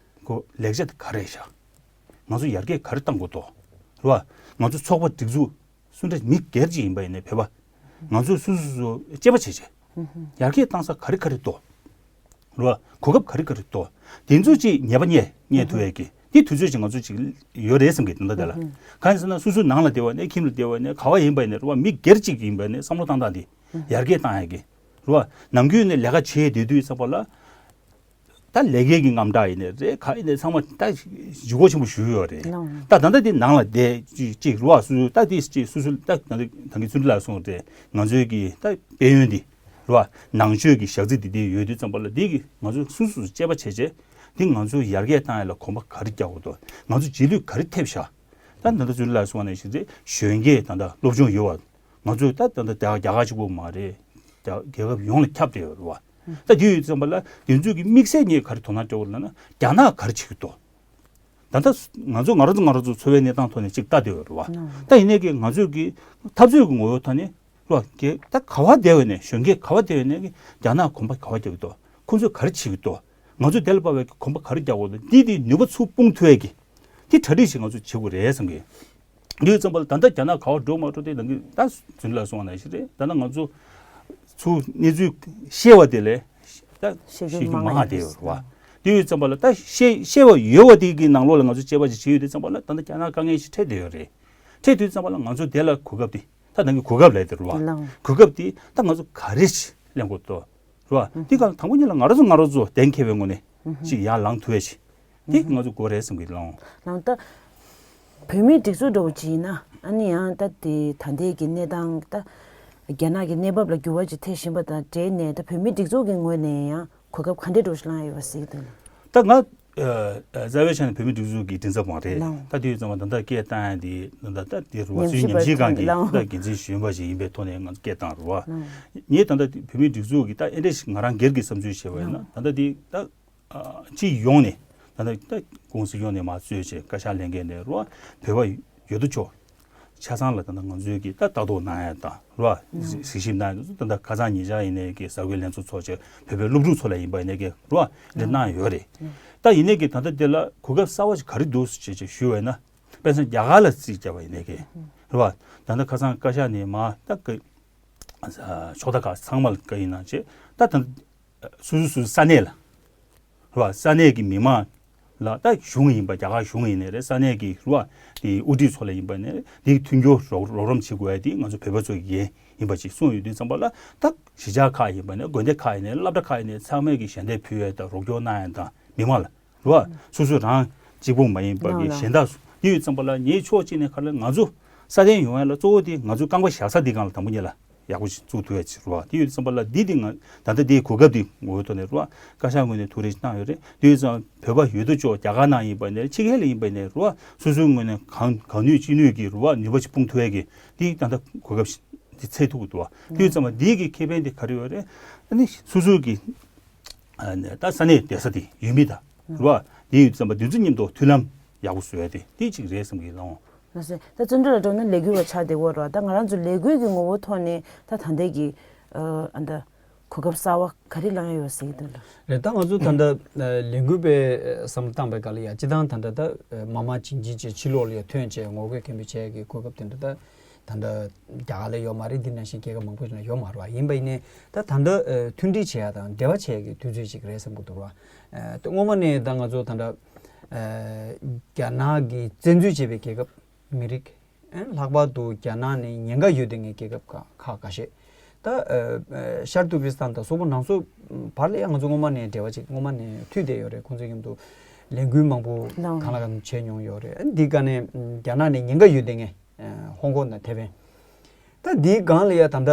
གོ་ལེགས་ཆ་དེ་ག་རེ་བཞག་ང་ཚོ་ཡར་རྒྱས་ག་རེ་གཏང་དགོས་འདུག་རེད་བ། ང་ཚོ་ཚོགས་པ་སྒྲིག་འཛུགས་སུ་འདྲ་མི་སྒེར་གཅིག་ཡིན་པ་ཡིན་ནའི་བོད་པ། ང་ཚོས་སོ་སོ་སོ་དཔྱད་པ་བྱས་བྱས། ཡར་རྒྱས་བཏང་ས་ག་རེ་ག་རེ་འདུག་རེད་བ། གོ་སྐབས་ག་རེ་ག་རེ་འདུག་དེ་ཚོ་ཅིག་ཉེས་པ་རྙེད་རྙེད་ཐུབ་ཡས་ཀྱི་དེ་དུས་ཚོད་ཅིག་ང་ཚོ་ཅིག་ཡོད་རེད་བསམ་གི། དེ་འདྲ་དེ་ལ་གང་ཡིན་ཟེར་ན། སོ་སོའི་ནང་ལ་བསྡད་པ་ནས་ཁྱིམ་ལ་བསྡད་པ་ནས་ག་བ་ཡིན་པ་ཡིན་ནའི་རེད་བ། མི་སྒེར་གཅིག་ཡིན་པ་ནས་བསམ་བློ་བཏང་སྟངས་དེ་ཡར་རྒྱས་བཏང་ཡས་ཀྱི་རེད་བ། ནམ་རྒྱུན་ནས་ལས་ཀ་བྱས་བསྡད་དུས་ཙམ་པ་ལ། ད་ལས་ཀའི་གི་རྔམ་སྐྲག་ཡིན་ནའི་རེད། ག་ཡིན་ནའི་ཚང་མ་ད་ལྗིད་ཁོག་ཆེན་པོ་ཞུ་ཡོད་རེད། ལགས། ད་ད་ལྟ་དེ་ནང་ལ་བསྡད་ཅིག་ཅིག་རེད་བ། སོ་སོ་ད་དེ་ཅིག་སོ་སོ་ད་ད་གིན་བརྩོན་འགྲུས་ལགས་གསུངས་རེད། ང་ཚོའི་གི་ད་དཔལ་ཡོན་འདི་རེད་བ། ནང་ཆོས་ཀྱི་ཞག་རྩི་འདི་དེ་ཡོད་དུས་ཙམ་པ་ལ་འདི་གི་ང་ཚོ་སོ་སོ་སོ་དཔྱད་པ་བྱས་བྱས། འདི་ང་ཚོ་ཡར་རྒྱས་བཏང་ཡ་ལ་གོམ་པ་ག་རེ་རྒྱག་དགོས་འདུག་ང་ཚོ་རྗེས་ལུས་ག་རེ་ཐེབས་ཤག་ད་ད་ལྟ་བརྩོན་འགྲུས་ལགས་གསུངས་པ་ནང་བཞིན་རེད། གཞོན་སྐྱེས་ད་ལྟ་སློབ་སྦྱོང་ཡོད་བ། ང་ཚོས་ད་ད་ལྟ་རྒྱ་རྒྱ་གར་གཅིག་པོ་མ་རེད། རྒྱ་རྒྱལ་ཁབ་ཡོངས་ལ་ཁྱབ་བསྡད་ཡོད་རེད་བ། ད་དེ་ཡོད་ཙམ་པ་ལ་དེ་ཚོའི་གི་དམིགས་བསལ་ངས་ག་རེ་དོ་སྣང་སྤྲད་དགོས་ལབ་ན། རྒྱ་ནག་ག་རེ་བྱེད་ཀྱི་འདུག་ད་ལྟ་ང་ཚོ་ང་རང་ཚོ་ང་རང་ཚོ་འཚོ་བའི་གནས་སྟངས་ཐོག་ནས་ཅིག་ལྟ་བསྡད་ཡོད་རེད་བ། ད་ཡིན་ནའི་གི་ང་ཚོས་གི་འཐབ་རྩོད་ཀྱི་ངོ་བོའི་ཐོག་ནས་རེད་བ། གི་ད་ག་བ་བསྡད་ཡོད་ནས་གཞོན་སྐྱེས་ག་བ་བསྡད་ཡོད་ནས་གི་རྒྱ་ནག་གོམ་པ་ག་བ་རྒྱག་གི་འདུག་ཁོང་ཚོས་ག་རེ་བྱེད་ཀྱི་འདུག་ང་ཚོས་དེ་ལ་དཔག་པའི་གོམ་པ་ག་རེ་རྒྱག་དགོས་འདུག་འདི་དེ་ནུས་པ་ཚུར་སྤུངས་ཐུབ་ཡས་ཀྱི་དེ་གྲ་སྒྲིག་ཞིག་ང་ཚོས་བྱེད་དགོས་རེད་བསམ་གི། འདི་ཡོད་ཙམ་པ་ལ་ད་ལྟ་རྒྱ་ནག་ག་བ་འགྲོ་མ་འགྲོ་དེ་ནང་གི་ད་བརྩོན་འགྲུས་ལགས་གསུངས་པ་ནང་བཞིན་རེད། ད་ནང་ང་ཚོ་ཚུར་གནས་ཚུལ་ཤེས་པ་དེ་ལས་ད་ཤེས་ཤེས་རྒྱུ་རྒྱུ་མང་མང་བ་དེ་ཡོད་རེད་བ། དེ་ཡོད་ཙམ་པ་ལ་ད་ཤེས་ཤེས་པ་ཡོད་པ་དེ་གི་ནང་ལོགས་ལ་ང་ཚོ་དཔྱད་པ་ཅིག་བྱེད་ཡོད་དུས་ཙམ་པ་ལ་ད་ལྟ་རྒྱ་ནག་དཀའ་ངལ་ཞིག་འཕྲད་བསྡད་ཡོད་རེད། འཕྲད་དུས་ཙམ་པ་ལ་ང་ཚོ་དེ་ལ་གོ་སྐབས་དེ་ད་ནང་གི་གོ་སྐབས་ལས་དེ་རེད་བ། ལགས། གོ་སྐབས་དེ་ད་ང་ཚོ་ག་རེ་ཞིག་ལེན་དགོས་འདུག་རེད་བ། དེ་ག་ལ་དང་པོ་ཉིད་ལ་ང་རང་ཚོ་ང་རང་ཚོ་གཏན་འཁེལ་བའི་ངོས་ནས་ཅིག་ཡར་ལངས་ཐུབ་ཡ་ཞིག་དེ་ང་ཚོ་དགོས་རེད་བསམ་གི། ལགས། ལགས། ད་བོད་མིའི་སྒྲིག་འཛུགས་འདྲ་བོ་ཅིག་ཡིན་ན་ཨ་ནི་ཡང་ད་དེ་ད་ལྟའི་གི་གནས་སྟངས་ད་རྒྱ་ནག་གི་གནས་བབ་ལ་འགྱུར་བ་ཅིག་ཐེབས་བཞིན་པ་དང་འབྲེལ་ནས་ད་བོད་མིའི་སྒྲིག་འཛུགས་ཀྱི་ངོས་ནས་ཡང་གོ་སྐབས་ག་འདྲས་འདྲ་བོ་ཞིག་བླངས་ཡོད་པ་གཟིགས་འདུག་ད་ང་ཨ་ཨ་རྩ་བའི་ཆ་ནས་བོད་མིའི་སྒྲིག་འཛུགས་ཀྱི་མགྲིན་ཚབ་མ་རེད། ལགས། ད་དེ་ཡོད་ཙམ་པ་ད་ལྟ་སྐད་བཏང་ཡ་དེ་ད་ལྟ་ད་དེ་རུ་བ་ཉམས་ཞིབ་ཚུལ་ཉམས་ཞིབ་པ་ཁང་གི་ལགས། ད་འགན་འཛིན་གཞོན་པ་ཞིག་ཡིན་པའི་ཐོག་ནས་ང་ཚོ་སྐད་བཏང་རུ་བ། ལགས། ངས་ད་ལྟ་བོད་མིའི་སྒྲིག་འཛུགས་ཀྱི་ད་ཨེ་འདྲས་ཞིག་ང་རང་སྒེར་གྱི་བསམ་ཚུལ་བཤད་པ་ཡིན་ན། ལགས། ད་ལྟ་དེ་ད་ཨ་སྤྱི་ཡོངས་ནས་ད་ལྟ་ད་ཀུང་སི་ཡོངས་ནས་མ་གཙོས་བྱས་བཀའ་ཤག་ལྷན་རྒྱས་ནས་རུ་བ་བོད་པ་ཡོད་དོ་ཅོག་ཆ་ཚང་ལ་ད་ལྟ་ང་ཚོའི་གི་ད་ལྟ་རྟོག་གནང་ཡ་དང་རུ་བ་ལགས། གཟིགས་ཞིབ་གནང་ཡ་དེ་ཚོ་ད་ལྟ་ཁ་སང་ཉེ་ཆར་ཡིན་ནའི་གི་གསར་འགོད་ལྷན་ཚོགས་ཚོགས་བྱས་བོད་པའི་སློབ་ཕྲུག་ཚོ་ལ་ཡིན་པ་ཡིན་ནའི་གི་རུ་བ་ལས་གནང་ཡོད་རེད། ད་ཡིན་ནའི་གི་ད་ལྟ་དེ་ལ་གོ་སྐབས་གསར་བ་ཞིག་ག་རེ་འདུག་ཟེར་བྱས་བྱས་ཞུས་པ་ཡིན་ན། དཔེར་ན་རྒྱ་གར་ལ་རྩིས་བརྒྱབ་པ་ཡིན་ནའི་གི་རུ་བ་ད་ལྟ་ཁ་སང་བཀའ་ཤག་ནས་མ་ད་གི་ཕྱོགས་མཐའ་ཁག་ཚང་མ་ལ་བཀའ་ཡིན་གནང་བྱས་ད་ད་སོ་སོ་སོ་སོའི་ས་གནས་ལ་རེད་བ། ས་གནས་ཀྱི་མི་མང་ལ་ད་གཞུང་ཡིན་པ་རྒྱ་གར་གཞུང་ཡིན་ནའི་རེད། ས་གནས་ཀྱི་རེད་བ་དེ་དབུ་ཁྲིད་ཚོ་ལ་ཡིན་པ་ནའི་རེད། དེ་མཐུན་འགྱུར་རོགས་རོགས་རམ་བྱེད་དགོས་ཡ་དེ་ང་ཚོ་བོད་པ་ཚོ་ཡི་འགན་ཡིན་པ་ཅིག་གསུངས་ཡོད་དུས་ཙམ་པ་ལ། ད་གཞིས་ཆགས་ཁག་ཡིན་པ་ནའི་དགོན་སྡེ་ཁག་ཡིན་ནའི་སློབ་གྲྭ་ཁག་ཡིན་ནའི་ཚང་མས་ཀྱི་ཞལ་འདེབས་ཕུལ་ཡ་དང་རོགས་སྐྱོར་གནང་ཡ་དང་མི་མང་ལ་རེད་བ། སོ་སོ་རང་གཅིག་པོ་མ་ཡིན་པ་གི་ལགས་ལགས། གཞན་དག་སུ་དེ་ཡོད་ཙམ་པ་ལ་ངའི་ཕྱོགས་གཅིག་ནས་ག་ལ་ང་ཚོ་སྲ་བརྟན་ཡོང་ཡ་ལ་གཙོ་བོ་དེ་ང་ཚོའི་རྐང་པ་བཞག་ས་དེ་སྒང་ལ་དང་པོ་ཉིད་ལ་ཡག་པོ་ཞིག་བཙུགས་ཐུབ་ཡ་ཅིག་རེད་བ། དེ་ཡོད་ཙམ་པ་ལ་འདི་དེ་ང་ད་ལྟ་དེའི་གོ་སྐབས་དེ་ངོ་བོའི་ཐོག་ནས་རེད་བ། བཀའ་ཤག་ངོས་ནས་ཐུགས་རེ་བཏང་ཡོད་རེད། དེ་ཡོད་ཙམ་བོད་པ་ཡོད་དོ་ཅོག་རྒྱ་གར་ནང་ཡིན་པ་ནས་ཕྱི་རྒྱལ་ལ་ཡིན་པ་ནས་རེད་བ། སོ་སོའི་ངོས་ནས་གང་གང་ནུས་ཅི་ནུས་ཀྱི་རེད་བ་ནུས་པ་ཞིག་སྤུངས་ཐུབ་ཡ་གི་དེ་ད་ལྟ་གོ་སྐབས་ཤིག་ དེ་ཚད་ཐུབ་ཀྱི་འདུག་བ། དེ་ཡོད་ཙམ་པ་འདི་གི་ཁེ་ཕན་དེ་ག་རེ་ཡོད་རེད། ཨ་ནི་སོ་སོའི་གི་ཨ་ནི་ད་ས་གནས་བསྡད་ས་དེ་ཡུལ་མི་དང་རེད་བ། དེ་ཡོད་ཙམ་པ་དེ་ཚོ་མཉམ་དུ་མཐུན་ལམ་ཡག་པོ་བཟོ་ཡ་དེ་དེ་གཅིག་རེད་བསམ་གི་ལོང་། ལགས་སོ། ད་བཙན་བྱོལ་ལ་འགྲོ་ན་ལས་འགུལ་བ་ཆགས་བསྡད་ཡོད་རེད་བ། ད་ང་རང་ཚོ་ལས་འགུལ་གྱི་ངོ་བོ་ཐོག་ནས་ད་ད་ལྟའི་གི་ཨ་ད་གོ་སྐབས་གསར་བ་ག་རེ་བླངས་ཡོད་ཟེར་གྱི་འདུག་ལགས། རེད། ད་ང་ཚོ་ད་ལྟ་ལས་འགུལ་པའི་བསམ་བློ་བཏང་པའི་སྐབས་ལ་ཡ་སྤྱི་བཏང་ད་ལྟ་ད་མ་མ་བྱིན་བྱིན་བྱས་ཕྱི་ལོགས་ལ་ཡ་ཐོན་བྱས་ངོ་རྒོལ་སྐད་འབོད་བྱས་ཀྱི་གོ་སྐབས་དེ་འདྲ་ད་ད་ལྟ་རྒྱ་གར་ལ་ཡོད་མ་རེད། འདི་ནང་བཞིན་རྒྱལ་ཁབ་མང་པོ་ཞིག་ལ་ཡོད་མ་རེད་བ། ཡིན་པ་ཡིན་ནའི་ད་ད་ལྟ་མཐུན་སྒྲིལ་བྱེད་ཡ་དང་འབྲེལ་བ་བྱེད་ཡ་གི་དུས་ཚོད་ཅིག་རེད་བསམ་གྱི་འདུག་ར། ད་སྔོན་མ་ནས་ད་ང་ཚོ་ད་ལྟ་རྒྱ་ནག་གིས་བཙན་འཛུལ་བྱས་པའི་རྒྱལ་ཁབ་མི་རིགས། ལྷག་པར་དུ་རྒྱ་ནག་ནས་ཉེན་ཁ་ཡོད་བསྡད་མཁན་རྒྱལ་ཁབ་ཁག་ཁག་ཁ་ཤས། ད་ཤར་ཏུར་ཀི་སི་ཐན་དང་སོག་པོ་ནང་སོག་བར་ལ་ཡང་ང་ཚོ་སྔོན་མ་ནས་འབྲེལ་བ་ཅིག་སྔོན་མ་ནས་མཐུད་བསྡད་ཡོད་རེད། ཁོང་ཚོའི་མཉམ་དུ་ལས་འགུལ་མང་པོ་གང་ལ་གང་བྱས་མྱོང་ཡོད་རེད། འདི་ག་ནས་རྒྱ་ནག་ནས་ཉེན་ཁ་ཡོད་བསྡད་མཁན་ཧོང་ཀོང་དང་ཐེ་ཝན། ད་འདིའི་སྒང་ལ་ཡ་ད་ལྟ་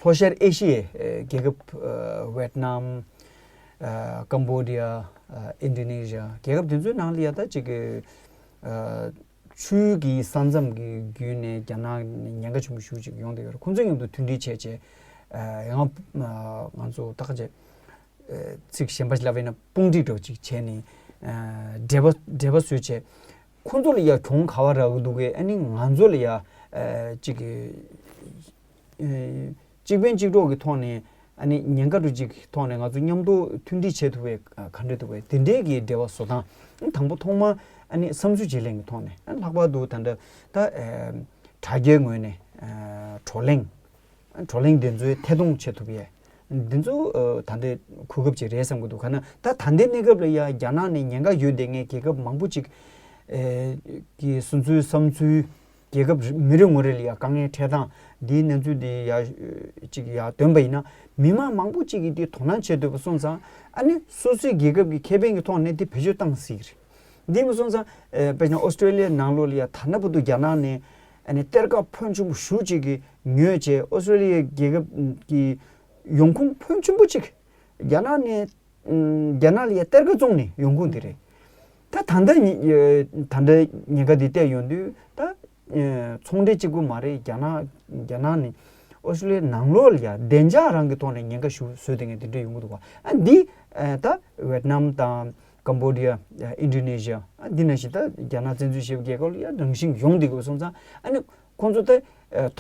ལྷོ་ཤར་ཨེ་ཤི་ཡའི་རྒྱལ་ཁབ་ཝེད་ནམ། ཀམ་བོ་ཌི་ཡ། ཨིན་ཌོ་ནེ་ཤི་ཡ། རྒྱལ་ཁབ་དེ་ཚོའི་ནང་ལ་ཡ་ད་ཅིག་གི་ཆུའི་གི་ས་མཚམས་ཀྱི་བརྒྱུད་ནས་རྒྱ་ནག་ནས་ཉེན་ཁ་ཆེན་པོ་ཞེ་པོ་ཅིག་ཡོང་བསྡད་ཡོད་རེད། ཁོང་ཚོའི་མཉམ་དུ་མཐུན་སྒྲིལ་བྱས་བྱས་ཡང་ང་ཚོ་ད་ག་བྱས་ཚིག་གཞན་པ་ཞིག་ལབ་པ་ཡིན་ན་དཔུང་སྒྲིག་འདྲ་བོ་ཅིག་བྱས་ནས་འབྲེལ་བ་འབྲེལ་བ་བཟོས་བྱས་ཁོང་ཚོ་ལ་ཡ་གྱོང་ག་བ་རག་གི་འདུག་གས། ཨ་ནི་ང་ཚོ་ལ་ཡ་ཅིག་གི་གཅིག་ཕན་གཅིག་གྲོགས་ཀྱི་ཐོག་ནས་ཨ་ནི་ཉེན་ཁ་འདྲ་ཅིག་གི་ཐོག་ནས་ང་ཚོ་མཉམ་དུ་མཐུན་སྒྲིལ་བྱེད་ཐུབ་པའི་ག་འདྲ་འདུག་པས། དེ་འདྲའི་གི་འབྲེལ་བ་བཟོ་སྟངས་དང་པོ་ཐོག་མ་ཨ་ནི་བསམ་ཚུལ་བརྗེ་ལེན་གྱི་ཐོག་ནས། ལྷག་པར་དུ་ད་ལྟ་ད་དྲ་རྒྱའི་ངོས་ནས་བགྲོ་གླེང་བགྲོ་གླེང་འདི་ཚོའི་ཐད་གཏོང་བྱེད་ཐུབ་ཡས་འདི་ཚོ་ད་ལྟའི་གོ་སྐབས་ཅིག་རེད་བསམ་གྱི་འདུག་ག་ན་ད་ད་ལྟའི་གནས་སྐབས་ལ་ཡ་རྒྱ་ནག་ནས་ཉེན་ཁ་ཡོད་བསྡད་མཁན་རྒྱལ་ཁབ་མང་པོ་ཅིག་གི་སོ་སོའི་བསམ་ཚུལ། རྒྱལ་ཁབ་མི་རེ་ངོ་རེ་ལ་ཡ་དཀའ་ངལ་འཕྲད་སྟངས་འདིའི་གནས་ཚུལ་འདི་ཡ་ཅིག་ཡ་འདོན་པ་ཡིན་ན་མི་མང་མང་པོ་ཅིག་གིས་འདི་དོ་སྣང་བྱེད་འདོད་པ་སོང་ཙང་ཨ་ནི་སོ་སོའི་རྒྱལ་ཁབ་ཀྱི་ཁེ་ཕན་གྱི་ཐོག་ནས་འདི་བེད་སྤྱོད་བཏང་སྲིད་ཀྱི་རེད། འདི་མ་སོང་ཙང་དཔེར་ན་ཨོ་སི་ཀྲོ་ལི་ཡའི་ནང་ལོགས་ལ་ཡ་ད་ལྟ་བར་དུ་རྒྱ་ནག་ནས་ཨ་ནི་གཏེར་ཁ་ཕོན་ཆེན་པོ་ཞེ་པོ་ཅིག་གི་ཉོས་བྱས་ཨོ་སི་ཀྲོ་ལི་ཡའི་རྒྱལ་ཁབ་ཀྱི་ཡོང་ཁུངས་ཕོན་ཆེན་པོ་ཅིག་རྒྱ་ནག་ནས། ཨམ། རྒྱ་ནག་ལ་ཡ་གཏེར་ཁ་བཙོང་ནས་ཡོང་ཁུངས་དེ་རེད། ད་ད་ལྟ་ཉི་ད་ལྟ་ཉེན་ཁ་འདི་བལྟས་ཡོང་དུས་ད་ཚོང་འབྲེལ་གཅིག་པུ་མ་རེད། རྒྱ་ནག་རྒྱ་ནག་ནས་ཨོ་སི་ཀྲོ་ལི་ཡའི་ནང་ལོགས་ལ་ཡ་བདེ་འཇགས་རང་གི་ཐོག་ནས་ཉེན་ཁ་ཞུ་བཟོས་དེ་ངས་དེ་འདྲ་ཡོང་གི་འདུག་བ། ཨ་འདི་ད་ཝེད་ནམ་དང་ཀམ་བོ་ཌི་ཡ། ཨིན་ཌོ་ནེ་ཤི་ཡ། ཨ་འདི་ནང་བཞིན་ད་རྒྱ་ནག་བཙན་འཛུལ་བྱས་པའི་རྒྱལ་ཁབ་ལ་ཡ་རང་བཞིན་ཡོང་བསྡད་དགོས་སོང་ཙང་ཨ་ནི། ཁོང་ཚོ་ད་དོ་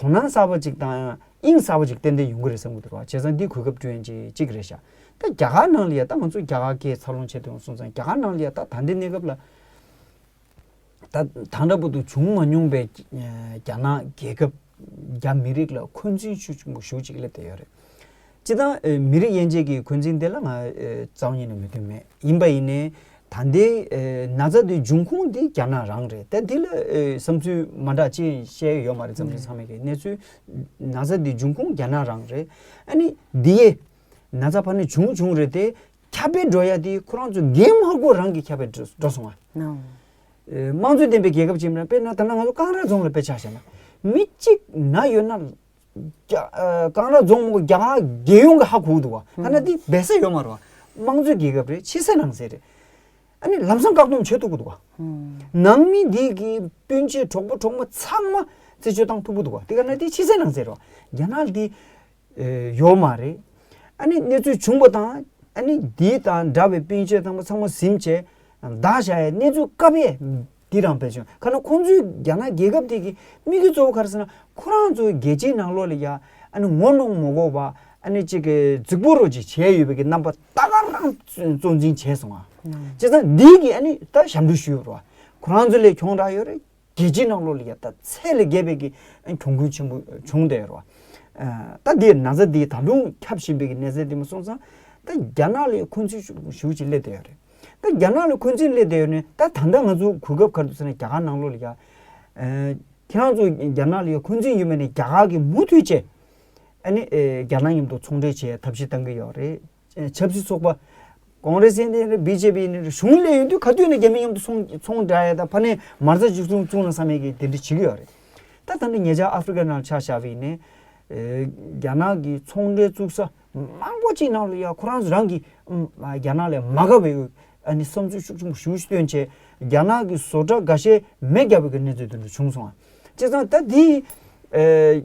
སྣང་གསར་པ་ཅིག་དང་དབྱིངས་གསར་པ་ཅིག་ཏན་ཏན་ཡོང་གི་རེད་བསམ་གྱི་འདུག་བ། བྱས་ཙང་འདི་གོ་སྐབས་སྤྲོད་ཡན་ཅིག་ཅིག་རེད་ཤག་ད་རྒྱ་གར་ནང་ལ་ཡ་ད་ང་ཚོ་རྒྱ་གར་སྐད་འཚར་ལོངས་བྱས་ཏེ་སོང་ཙང་རྒྱ་གར་ནང་ལ་ཡ་ད་ད་ལྟའི་གནས་སྐབས་ལ་ད་ད་ལྟ་བར་དུ་བྱུང་མ་མྱོང་པའི་རྒྱ་ནག་རྒྱལ་ཁབ་རྒྱ་མི་རིགས་ལ་འཁོན་འཛིན་ཤུགས་ཆེན་པོ་ཞེ་པོ་ཅིག་སླེབས་བསྡད་ཡོད་རེད། སྤྱིར་བཏང་མི་རིགས་དབྱེ་འབྱེད་ཀྱི་འཁོན་འཛིན་དེ་ལ་ང་རྩ་བ་ཉིད་ནས་མོས་མཐུན་མེད། ཡིན་པ་ཡིན་ནའི་ད་ལྟའི་ན་ཚ་དེའི་འབྱུང་ཁུངས་དེ་རྒྱ་ནག་རང་རེད། ད་འདི་ལ་བསམ་ཚུལ་མ་འདྲ་ཅི་བཤད་ཡོད་མ་རེད། འཛམ་གླིང་ཚང་མས་ཀྱི་གནས་ཚུལ་ན་ཚ་དེའི་འབྱུང་ཁུངས་རྒྱ་ནག་རང་རེད། ཨ་ནི་འདི་ཡས་ན་ཚ་ཕར་ནས་བྱུང་བྱུང་རེད་དེ་ཁྱབ་སྤེལ་འགྲོ་ཡ་དེ་ཁོ་རང་ཚོ་འགན་མ་འཁུར་རང་གི་ཁྱབ་སྤེལ་འགྲོ་སོང་བ། དམངས་གཙོ་ལྡན་པའི་རྒྱལ་ཁབ་ཅིག་མིན་ན་དཔེར་ན་ད་ལྟ་ང་ཚོ་ཀང་ར་རྫོང་ལ་དཔེ་ཆ་བཞག་ན་མི་གཅིག་ན་ཡོད་ན། རྒྱ་ཨ་ཀང་ར་རྫོང་མང་པོ་རྒྱ་གར་རྒྱལ་ཡོངས་ཀྱི་ཧ་གོ་གི་འདུག་བ། ཐ་ན་འདི་སྦས་ས་ཡོད་མ་རེད་བ། དམངས་གཙོའི་རྒྱལ་ཁབ་རེད། ཕྱི་གསལ་ནང་གསལ་རེད། ཨ་ནི་ལམ་སང་བཀག་སྡོམ་བྱེད་ཐུབ་ཀྱི་འདུག་བ། ནང་མི་འདི་གི་སྤུན་མཆེད་གྲོགས་པོ་གྲོགས་མོ་ཚང་མ་རྩད་གཅོད་བཏང་ཐུབ་ཀྱི་འདུག་བ། དེ་ག་ན་འདི་ཕྱི་གསལ་ནང་གསལ་རེད་བ། རྒྱ་ནག་འདི་ཨེ་ཡོད་མ་རེད། ཨ་ནི་གནས་ཚུལ་བྱུང་བ་དང་ཨ་ནི་འདི་དང་འདྲ་བའི་སྤུན་མཆེད་ཚང་མ་ཚང་མ་ཟིན་བྱས་བདག་བཞག་ཡའི་གནས་ཚུལ་བཀབ་ཡས་འདི་རང་དཔེ་བྱུང་། ཁ་ན་ཁོང་ཚོའི་རྒྱ་ནག་རྒྱལ་ཁབ་དེ་གི་དམིགས་ཡུལ་གཙོ་བོ་ག་རེ་ཟེར་ན་ཁོ་རང་ཚོའི་རྒྱལ་སྤྱིའི་ནང་ལོགས་ལ་ཡ་ཨ་ནི་ངོ་གནོང་མ་དགོས་པ་ཨ་ནི་གཅིག་གི་རྫིག་པོ་རོ་གཅིག་བྱས་ཡོད་པའི་གི་རྣམ་པ་ད་ག་རང་གཙོ་འཛིན་བྱས་སོང་ང་། བྱས་ཙང་འདི་གི་ཨ་ནི་ད་ཞབས་འདྲེན་ཞུས་ཡོད་རེད་བ། ཁོ་རང་ཚོ་ལས་གྱོང་རག་ཡོད་རེད། རྒྱལ་སྤྱིའི་ནང་ལོགས་ལ་ཡ་ད་ཚད་ལས་བརྒལ་བའི་གི་གྱོང་གུན་ཆེན་པོ་བྱུང་བསྡད་ཡོད་རེད་བ། ད་འདི་ན་ཚ་འདི་ད་དུང་ཁྱབ་བཞིན་པའི་གི་གནས་ཚད་འདི་མ་སོང་ཙང་ད་རྒྱ་ནག་ལ་ཡ་འཁོན་འཛིན་ཞུ་ཞུ་ཅིག་སླེབས་བསྡད་ཡོད་རེད། ད་རྒྱ་ནག་ལ་འཁོན་འཛིན་སླེབས་བསྡད་ཡོད་ནས་ད་ད་ལྟ་ང་ཚོ་གོ་སྐབས་ག་རེ་འདུག་ཟེར་ན་རྒྱ་གར་ནང་ལོགས་ལ་ཡ། ཁྱེད་རང་ཚོ་རྒྱ་ནག་ལ་ཡ་འཁོན་འཛིན་ཡོད་མེད་ནས་རྒྱ་གར་གི་མུ་མཐུད་བྱས། ཨ་ནི་ཨེ་རྒྱ་ནག་མཉམ་དུ་ཚོང་འབྲེལ་བྱེད་ཐབས་ཤེས་གཏང་གི་ཡོད་རེད། ཨེ་ཆབ་སྲིད་ཚོགས་པ་ཀོང་རེ་སི་ཡིན་ནའི་རེད། བི་ཇེ་པི་ཡིན་ནའི་རེད། གཞུང་ལས་ཡོད་དུས་ག་དུས་ནས་རྒྱ་མི་མཉམ་དུ་ཚོང་ཚོང་འབྲེལ་ཡ་དང་ཕ་ནས་མ་རྩ་གཅིག་མཚུངས་བཙུགས་ན་བསམ་ཡས་ཀྱི་དེ་འདྲ་བྱེད་ཀྱི་ཡོད་རེད། ད་ད་ནི་ཉེ་ཆར་ཨ་ཧྥི་རི་ཀ་ནང་ཆ་བཞག་པ་ཡིན་ནའི་ཨེ་རྒྱ་ནག་གི་ཚོང་འབྲེལ་བཙུགས་ས་མང་པོ་ཅིག་ནང་ལ་ཡ་ཁོ་རང་ཚོ་རང་གི་ཨམ་རྒྱ་ནག་ལ་མ་དགའ་བའི་ཨ་ནི་བསམ་ཚུལ་ཤུགས་ཆེན་པོ་ཞེ་པོ་ཞིག་བཏོན་བྱས་རྒྱ་ནག་གི་བཟོ་གྲྭ་འགའ་ཤས་མེ་བརྒྱབ་པའི་གི་གནས་ཚུལ་དེ་འདྲ་བྱུང་སོང་བ། བྱས་ཙང་ད་འདི་ ཨེ་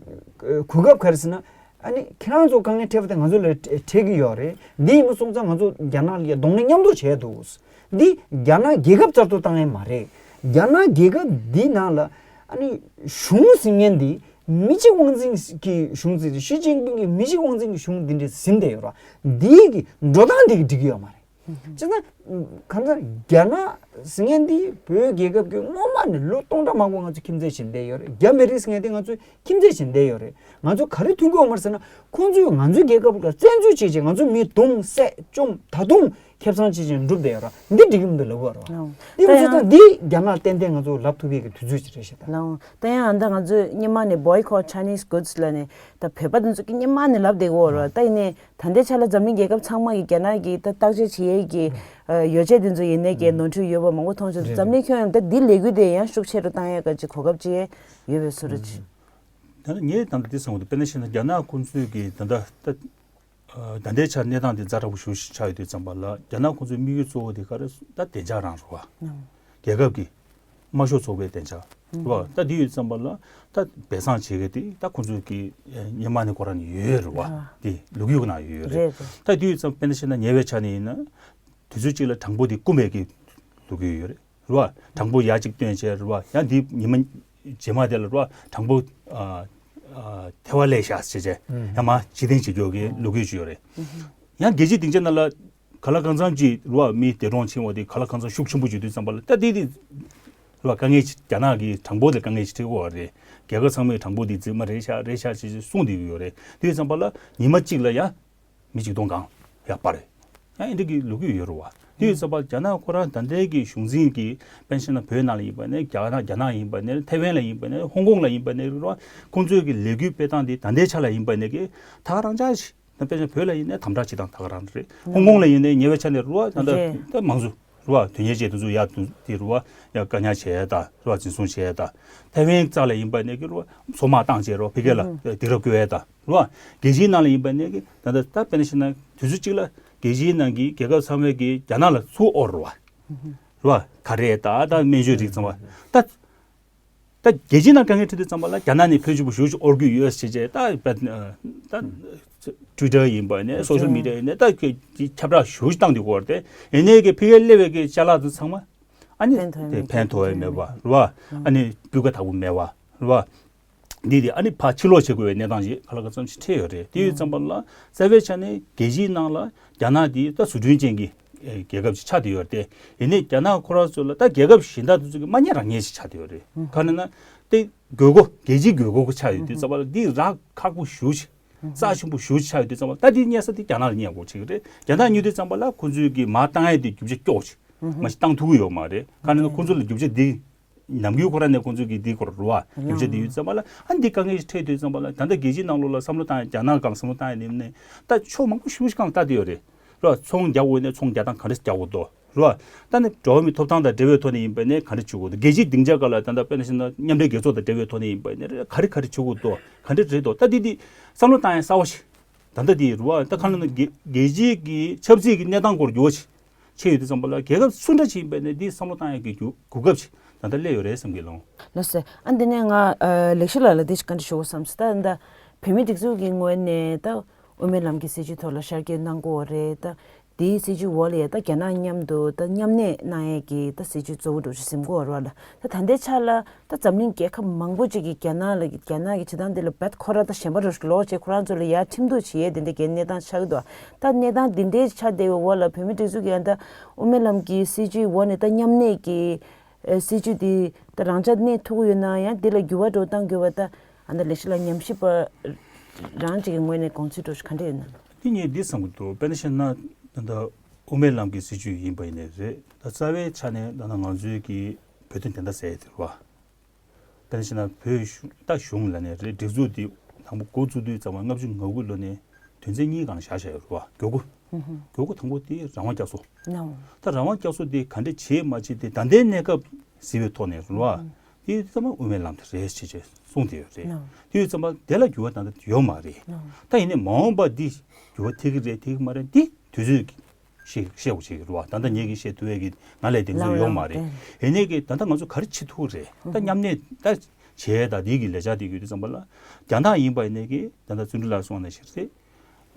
གོ་སྐབས་ག་རེ་ཟེར་ན། ཨ་ནི་ཁྱེད་རང་ཚོ་དཀའ་ངལ་འཕྲད་པ་དེ་ང་ཚོ་ལ་འཕྲད་ཀྱི་ཡོད་རེད། འདི་ཡིན་པ་སོང་ཙང་ང་ཚོ་རྒྱ་ནག་ལ་གདོང་ལེན་མཉམ་དུ་བྱས་འདུག་འདི་རྒྱ་ནག་རྒྱལ་ཁབ་བཙག་འཐུ་བཏང་ཡས་མ་རེད། རྒྱ་ནག་རྒྱལ་ཁབ་འདི་ནང་ལ་ཨ་ནི་གཞུང་ཟིན་མཁན་འདི་མི་གཅིག་དབང་འཛིན་གྱི་གཞུང་ཟིན། ཞི་ཅིན་ཕིང་གི་མི་གཅིག་དབང་འཛིན་གྱི་གཞུང་འདི་འདྲས་ཟིན་བསྡད་ཡོད་ར། འདི་གི་འགྲོ་སྟངས་འདི་གི་འགྲིག་གི་ཡོད་མ་རེད། བྱས་ན། གང་ལྟར་རྒྱ་ནག་ཟེར་མཁན་འདི་བོད་རྒྱལ་ཁབ་ཀྱི་སྔོན་མ་ནས་ལོ་སྟོང་ཕྲག་མང་པོ་ང་ཚོ་ཁྱིམ་མཚེས་བྱས་བསྡད་ཡོད་རེད། རྒྱ་མི་རིགས་ཟེར་མཁན་འདི་ང་ཚོ་ཁྱིམ་མཚེས་བྱས་བསྡད་ཡོད་རེད། ང་ཚོ་ག་རེ་མཐུན་གྱི་ཡོད་མ་རེད་ཟེར་ན། ཁོང་ཚོས་ང་ཚོའི་རྒྱལ་ཁབ་ལ་བཙན་འཛུལ་བྱས་བྱས་ང་ཚོ་མི་རྡུང་བསད་བཅོམ་ད་དུང་ཁེ་བཟང་བྱས་བྱས་འགྲུབ་བསྡད་ཡོད་ར། འདི་འགྲིག་གི་མི་འདུག་ལབ་ཡོད་ར། ཨོ། དེ་ད་མ་ཚད་ཡང་ད་འདི་རྒྱ་ནག་ཏན་ཏན་ང་ཚོ་ལབ་ཐུབ་ཡས་ཀྱི་དུས་ཚོད་ཅིག་རེད་ཤག་ད། ལགས་འོང་། ད་ཡང་ཨ་ད་ང་ཚོས་སྔོན་མ་ནས་boycott Chinese goods ལབ་ནས་ད་བོད་པ་དེ་ཚོ་གི་སྔོན་མ་ནས་ལབ་བསྡད་ཀྱི་ཡོད་ར། ད་ཡིན་ནའི། ད་ལྟའི་ཆ་ལ་འཛམ་གླིང་རྒྱལ་ཁབ་ཚང་མ་གིས་རྒྱ་ནག་གི་ད་བརྟག་དཔྱད་བྱེད་ཡས་ཀྱི་ཨ་ཡོ་བྱད་དེ་ཚོ་ཡིན་ནའི་ཀྱི་ནོར་འཁྲུལ་ཡོད་པ་མང་པོ་མཐོང་བྱུང་། རེད། འཛམ་གླིང་ཁྱོན་ཡོངས་ད་འདི་ལས་འགུལ་དེ་ཡང་ཤུགས་ཆེ་རུ་བཏང་ཡས་ཀྱི་གོ་སྐབས་ཅིག་ཡོད་པའི་བཟོ་འདྲ་ཅིག་ད་ནི་ངས་ད་ལྟ་འདི་བསམ་གྱི་འདུག་དཔེར་ན་བཤད་ན་རྒྱ་ནག་ཁོང་ཚོས་ཀྱི་ད་ལྟ་ད་ད་ལྟའི་ཆར་གནས་སྟངས་དེ་ཛ་དྲག་པོ་ཞེ་པོ་ཅིག་ཆགས་ཡོད་དུས་ཙམ་པ་ལ། རྒྱ་ནག་ཁོང་ཚོའི་དམིགས་ཡུལ་གཙོ་བོ་དེ་ག་རེ་ད་བདེ་འཇགས་རང་རེད་བ། རྒྱལ་ཁབ་ཀྱི་དམར་ཤོག་ཚོགས་པའི་བདེ་འཇགས་རེད་བ། ད་དེ་ཡོད་ཙམ་པ་ལ་ད་སྦས་གསང་བྱེད་མཁན་དེ་ད་ཁོང་ཚོའི་གི་སྔོན་མ་ནས་ཁོ་རང་ནས་ཡོད་རེད་བ། ཨ། དེ་ལོ་རྒྱུས་ཀྱི་ནང་ཡོད་རེད། རེད་རེད། ད་དེ་ཡོད་ཙམ་དཔེར་ན་བཤད་ན་ཉེ་བའི་ཆ་ནས་ཡིན་ན། དུས་ཚོད་གཅིག་ལ་དྲང་པོ་དེ་རྐུ་མེད་ཀྱི་ལོ་རྒྱུས་ཡོད་རེད། རེད་བ། དྲང་པོ་ཡ་གཅིག་བཏོན་བྱས་རེད་བ། ཡང་འདི་ཉི་མ་རྗེས་མ་དེ་ལ་རེད་བ། དྲང་པོ་ཨ་ཨ་ཐལ་བ་ལས་ཤག་བྱས་བྱས་ཡང་མ་ཕྱིར་འཐེན་བྱེད་རྒྱུ་གི་ལོ་རྒྱུས་ཅིག་ཡོད་རེད། ཡང་རྒྱལ་སྤྱིའི་སྡིངས་ཆ་ནང་ལ་ག་ལ་གང་འཚམ་ཅིག་རེད་བ། མི་འདས་གྲོངས་ཕྱིན་པ་དེ་ག་ལ་གང་འཚམ་ཤུགས་ཆེན་པོ་བྱེད་དུས་ཙམ་པ་ལ་ད་དེ་དེ་རེད་བ། དཀའ་ངལ་ཅིག་རྒྱ་ནག་གི་དྲང་པོ་དེ་དཀའ་ངལ་ཅིག་འཕྲད་ཀྱི་ཡོད་རེད། རྒྱལ་ཁབ་ཚང་མས་དྲང་པོ་དེ་རྫུན་མ་རེད་ཤག་རེད་ཤག་ཅེས་གསུངས་བསྡད་ཀྱི་ཡོད་རེད། དེ་ཙམ་པ་ལ་ཉི་མ་གཅིག་ལ་ཡང་མི་གཅིག་སྟོང་གང་ཡར་སྤར་རེད། ཡང་འདི་འདྲ་གི་ལོ་རྒྱུས་ཡོད་རེད་བ། དེ་ཡོད་ཙམ་པ་རྒྱ་ནག་ཁོ་རང་ད་ལྟའི་གི་གཞུང་འཛིན་གྱི་དཔེར་ན་བཤད་ན་བོད་ནང་ལ་ཡིན་པ་ནས་རྒྱ་ནག་རྒྱ་ནག་ཡིན་པ་ནས་ཐའེ་ཝན་ལ་ཡིན་པ་ནས་ཧོང་ཀོང་ལ་ཡིན་པ་ནས་རེད་བ། ཁོང་ཚོས་ཀྱི་ལས་འགུལ་སྤེལ་སྟངས་འདི་ད་ལྟའི་ཆ་ལ་ཡིན་པ་ནས་ཀྱི་ད་ག་རང་ཅག་ཞིག་ད་དཔེར་ན་བོད་ལ་ཡིན་ནའི་དམ་དྲག་བྱེད་སྟངས་ད་ག་རང་རེད། ཧོང་ཀོང་ལ་ཡིན་ནའི་ཉེ་བའི་ཆ་ནས་རེད་བ། ད་ལྟ་རེད། ད་མང་གཙོ་རེད་བ། དོན་གཉེར་ཅན་དེ་ཚོ་ཡར་དུ་དེ་རེད་བ། ཡར་བཀག་ཉར་བྱས་ད་རེད་བ། འཛིན་བཟུང་བྱས་ད། ཐའེ་ཝན་རྩ་ལ་ཡིན་པ་ནས་ཀྱི་རེད་བ། སོ་མ་བཏང་བྱས་རེད་བ། ཕ་གི་ལ་ཨུ་ཧུ། སྡིགས་ར་བསྐུལ་ཡས་ད་རེད་བ། རྒྱལ་སྤྱིའི་ནང་ལ་ཡིན་པ་ནས་ཀྱི་ད་ལྟ་ད་དཔེར་ན་བཤད་ན་དུས་ཚོད་གཅིག་ལ་རྒྱལ་སྤྱིའི་ནང་གི་རྒྱལ་ཁབ་ཚང་མས་ཀྱི་རྒྱ་ནག་ལ་ཚུར་དབོར་རེད་བ། ཨུ་ཧུ། རེད་བ། ག་རེ་ད་ད་སྨན་བཅོས་རིགས་ཚང་མ་ད། ད་རྒྱལ་སྤྱིའི་ནང་དཀའ་ངལ་འཕྲད་དུས་ཙམ་པ་ལ་རྒྱ་ནག་ནས་ཕོན་ཆེན་པོ་ཞེ་པོ་ཅིག་དབོར་གྱི་ཡོད་ཟེར་བྱས་ད་ད་ཊུའི་ཊར་ཡིན་པ་ནས་སོ་ཤལ་མི་ཌི་ཡ་ཡིན་ནས་ད་ཁྱབ་བསྒྲགས་ཞེ་པོ་ཅིག་བཏང་དུས་སྐོར་དེ་ཡིན་ནའི་གི་ཕ་གིར་སླེབས་པའི་གི་ཅ་ལག་དེ་ཚང་མ་ཨ་ནི་ཕན་ཐོགས་ཡ་དེ་མེད་ཕན་ཐོགས་ཡ་མེད་པ་རེད་བ། ཨ་ནི་སྤུས་ཀ་དག་པོ་མེད་པ་རེད་བ། འདི་དེ་ཨ་ནི་ཕར་ཕྱིར་སློག་བྱེད་དགོས་པའི་གནས་སྟངས་ཤིག་ག་ལ་ག་ཙམ་ཞིག་འཕྲད་ཡོད་རེད། དེ་ཡོད་ཙམ་པ་ལ་རྩ་བའི་ཆ་ནས་རྒྱལ་སྤྱིའི་ནང་ལ་རྒྱ་ནག་འདི་ད་བཟོ་སྐྲུན་ཅན་གྱི་རྒྱལ་ཁབ་ཅིག་ཆགས་བསྡད་ཡོད་རེད་དེ། ཡིན་ནའི་རྒྱ་ནག་ཁོ་རང་ཚོ་ལ་ད་རྒྱལ་ཁབ་གཞན་དག་དེ་ཚོ་གི་མ་ཉེས་རང་ཉེས་ཅིག་ཆགས་བསྡད་ཡོད་རེད། ག་རེ་ན་དེ་དགོས་མཁོ་རྒྱལ་སྤྱིའི་དགོས་མཁོ་ཆགས་ཡོད་དུས་ཙམ་པ་ལ་འདི་རག་ཁག་པོ་ཞེ་པོ་ཅིག་རྩ་ཆེན་པོ་ཞེ་པོ་ཅིག་ཆགས་ཡོད་དུས་ཙམ་པ་ལ་ད་འདི་རྙེད་ས་དེ་རྒྱ་ནག་ལ་རྙེད་དགོས་ཅིག་རེད། རྒྱ་ནག་རྙེད་དུས་ཙམ་པ་ལ་ཁོ་ཚོས་གི་མར་བཏང་ཡས་དེ་རྒྱུ་ཆ་སྐྱོ་ཅིག་མ་ཞིག་བཏང་ཐུབ་ཀྱི་ཡོད་མ་རེད། ག་རེ་ན་ཁོ་ཚོ་ལ་རྒྱུ་ཆ་འདི་ནམ་རྒྱུན་ཁོ་རང་ནས་ཁོང་ཚོས་ཀྱི་འདི་སྐོར་རེད་བ། རྒྱུ་ཆ་འདི་ཡོད་ཙམ་པ་ལ་ཨ་འདི་དཀའ་ངལ་ཞིག་འཕྲད་དུས་ཙམ་པ་ལ་ད་ལྟ་རྒྱལ་སྤྱིའི་ནང་ལོགས་ལ་བསམ་བློ་བཏང་ཡ་རྒྱ་ནག་སྒང་བསམ་བློ་བཏང་ཡ་ནི་ནས་ད་ཕྱོགས་མང་པོ་ཞེ་པོ་ཞིག་སྒང་ལྟ་དེ་ཡོད་རེད། རེད་བ། ཚོང་རྒྱག་དགོས་ནས་ཚོང་རྒྱག་སྟངས་ག་འདྲ་རྒྱག་དགོས་འདུག་རེད་བ། ད་ནི་འགྲོ་བ་མིའི་ཐོབ་ཐང་དང་འབྲེལ་བའི་ཐོག་ནས་ཡིན་པ་ནས་ག་འདྲ་བྱེད་དགོས་འདུག་རྒྱལ་སྤྱིའི་སྡིངས་ཆ་སྒང་ལ་ད་ལྟ་དཔེར་ན་བཤད་ན་མཉམ་འབྲེལ་རྒྱལ་ཚོགས་དང་འབྲེལ་བའི་ཐོག་ནས་ཡིན་པ་ནས་ག་རེ་ག་རེ་བྱེད་དགོས་འདུག་ག་འདྲ་རེད་འདུག་ད་འདི་འདི་བསམ་བློ་བཏང་ཡ་གསར་བ་ཞིག་ད་ལྟ་འདི་རེད་བ། ད་ག་ལ་ན་རྒྱལ་རྒྱལ་སྤྱིའི་གི་ཆབ་སྲིད་ཀྱི་གནས་སྟངས་སྐོར་འགྱུར་བ་ཞིག་ཕྱིན་ཡོད་དུས་ཙམ་པ་ལ་རྒྱལ་ཁབ་སུ་འདྲ་ཅིག་ཡིན་པ་ནས་འདི་བསམ་བློ་བཏང་ཡག་གི་རྒྱུ་གོ་སྐབས་ཤིག་ད་ལྟ་སླེབས་ཡོད་རེད་བསམ་གྱི་ལོང་། ལགས་སོ། ཨ་འདི་ནས་ང་ཨ་ལེགས་བཤད་ལགས་ལ་འདི་ཞིག་བཀའ་འདྲི་ཞུ་དགོས་བསམ་སོང་། ད་ད་བོད་མི་སྒྲིག་འཛུགས་ཀྱི་ངོས་ནས་ད་དབུ་མའི་ལམ་གྱི་སྲིད་བྱུས་ཐོག་ལ་ཤར་སྐྱོད་གནང་དགོས་པ་རེད། ད་དེའི་སྲིད་བྱུས་འོག་ལ་ཡ་ད་རྒྱ་ནག་མཉམ་དུ་ད་མཉམ་གནས་གནང་ཡས་ཀྱི་ད་སྲིད་བྱུས་གཙོ་བོ་འདྲ་ཞིག་འཛིན་དགོས་པ་རེད་ལ། ད་ད་ལྟའི་ཆ་ལ་ད་འཛམ་གླིང་རྒྱལ་ཁབ་མང་པོ་ཅིག་གིས་རྒྱ་ནག་ལ་རྒྱ་ནག་གི་བྱེད་སྟངས་འདི་ལ་རྦད་ཁོ་རང་ད་ཞེན་པ་འདྲ་ཞིག་ལོག་བྱས་ཁོ་རང་ཚོ་ལ་ཡར་ཁྲིམས་གཏུག་བྱེད་ཡས་དེ་འདྲ་གའི་གནས་སྟངས་ཆགས་ཀྱི་འདུག་ད་གནས་སྟངས་འདི་འདྲའི་ཆགས་བསྡད་པའི་འོག་ལ་བོད་མི་སྒྲིག་འཛུགས་ཀྱིས་ད་དབུ་མའི་ལམ་གྱི་སྲིད་བྱུས་འོག་ནས་ད་མཉམ་གནས་ཀྱི་ཨེ་སྲིད་བྱུས་འདི་ད་རང་འཇགས་གནས་ཐུབ་ཀྱི་ཡོད་ན། ཡང་འདི་ལ་འགྱུར་བ་འགྲོ་གཏང་དགོས་པ་ད་ཨ་ནི་ལེགས་བཤད་ལགས་ཉམས་ཞིབ་པ་རང་ཅིག་གི་ངོས་ནས་དགོངས་ཚུལ་འདྲ་ཞིག་ག་འདྲ་ཡོད་ན། འདི་ངས་འདི་བསམ་གྱི་འདུག་དཔེར་ན་བཤད་ན་ད་ལྟ་དབུ་མའི་ལམ་གྱི་སྲིད་བྱུས་ཡིན་པ་ཡིན་ནའི་རེད། ད་རྩ་བའི་ཆ་ནས་ད་ལྟ་ང་ཚོའི་གི་བོད་དོན་བདེན་མཐའ་གསལ་ཡས་དེ་རེད་བ། དཔེར་ན་བཤད་ན་བོད་གཞུང་ད་གཞུང་ལ་ནས་རེད། སྒྲིག་འཛུགས་འདི་དང་པོ་འགོ་བཙུགས་དུས་ཙམ་པ་ལྔ་བཅུ་ང་དགུ་ལོ་ནས་དོན་ཚན་གཉིས་སྒང་བཞག་བཞག་ཡོད་རེད་བ། མགྱོགས་པོ། མགྱོགས་པོ་དང་པོ་དེ་རང་དབང་བསྐྱར་གསོ། ད་རང་དབང་བསྐྱར་གསོ་དེ་ག་འདྲ་བྱས་མ་བྱས་དེ་ད་ལྟའི་གནས་སྐབས་གཟིགས་པའི་ཐོག་ནས་རེད་བ། དེ་ཚང་མ་དབུ་མའི་ལམ་དེ་རེད་ཅེས་ཅེས་གསུངས་དེ་ཡོད་རེད། དེ་ཡོད་ཙམ་པ་དེ་ལ་འགྱུར་བ་ད་ལྟ་ཡོད་མ་རེད། ད་ཡིན་ནའི་མ་འོངས་པ་འདི་འགྱུར་བ་ཐེབས་ཀྱི་རེད་ཐེབས་ཀྱི་མ་རེད་འདི་དུས་ཚོད་ཀྱིས་ཤེས་ཤེས་དགོས་བྱེད་ཀྱི་རེད་བ། ད་ལྟ་ངེད་ཀྱིས་བཤད་ཐུབ་ཡས་ཀྱི་ང་ལས་དེ་ཚོ་ཡོད་མ་རེད། ཡིན་ནའི་གི་ད་ལྟ་ང་ཚོ་ག་རེ་བྱེད་ཐུབ་རེད། ད་མཉམ་གནས་ད་ བྱས་ད་དེ་གི་ལས་འཆར་དེ་ཡོད་དུས་ཙམ་པ་ལ། རྒྱ་ནག་ཡིན་པ་ཡིན་ནའི་གི་ད་ལྟ་བརྩོན་འགྲུས་ལགས་གསུངས་ནང་བཞིན་རེད།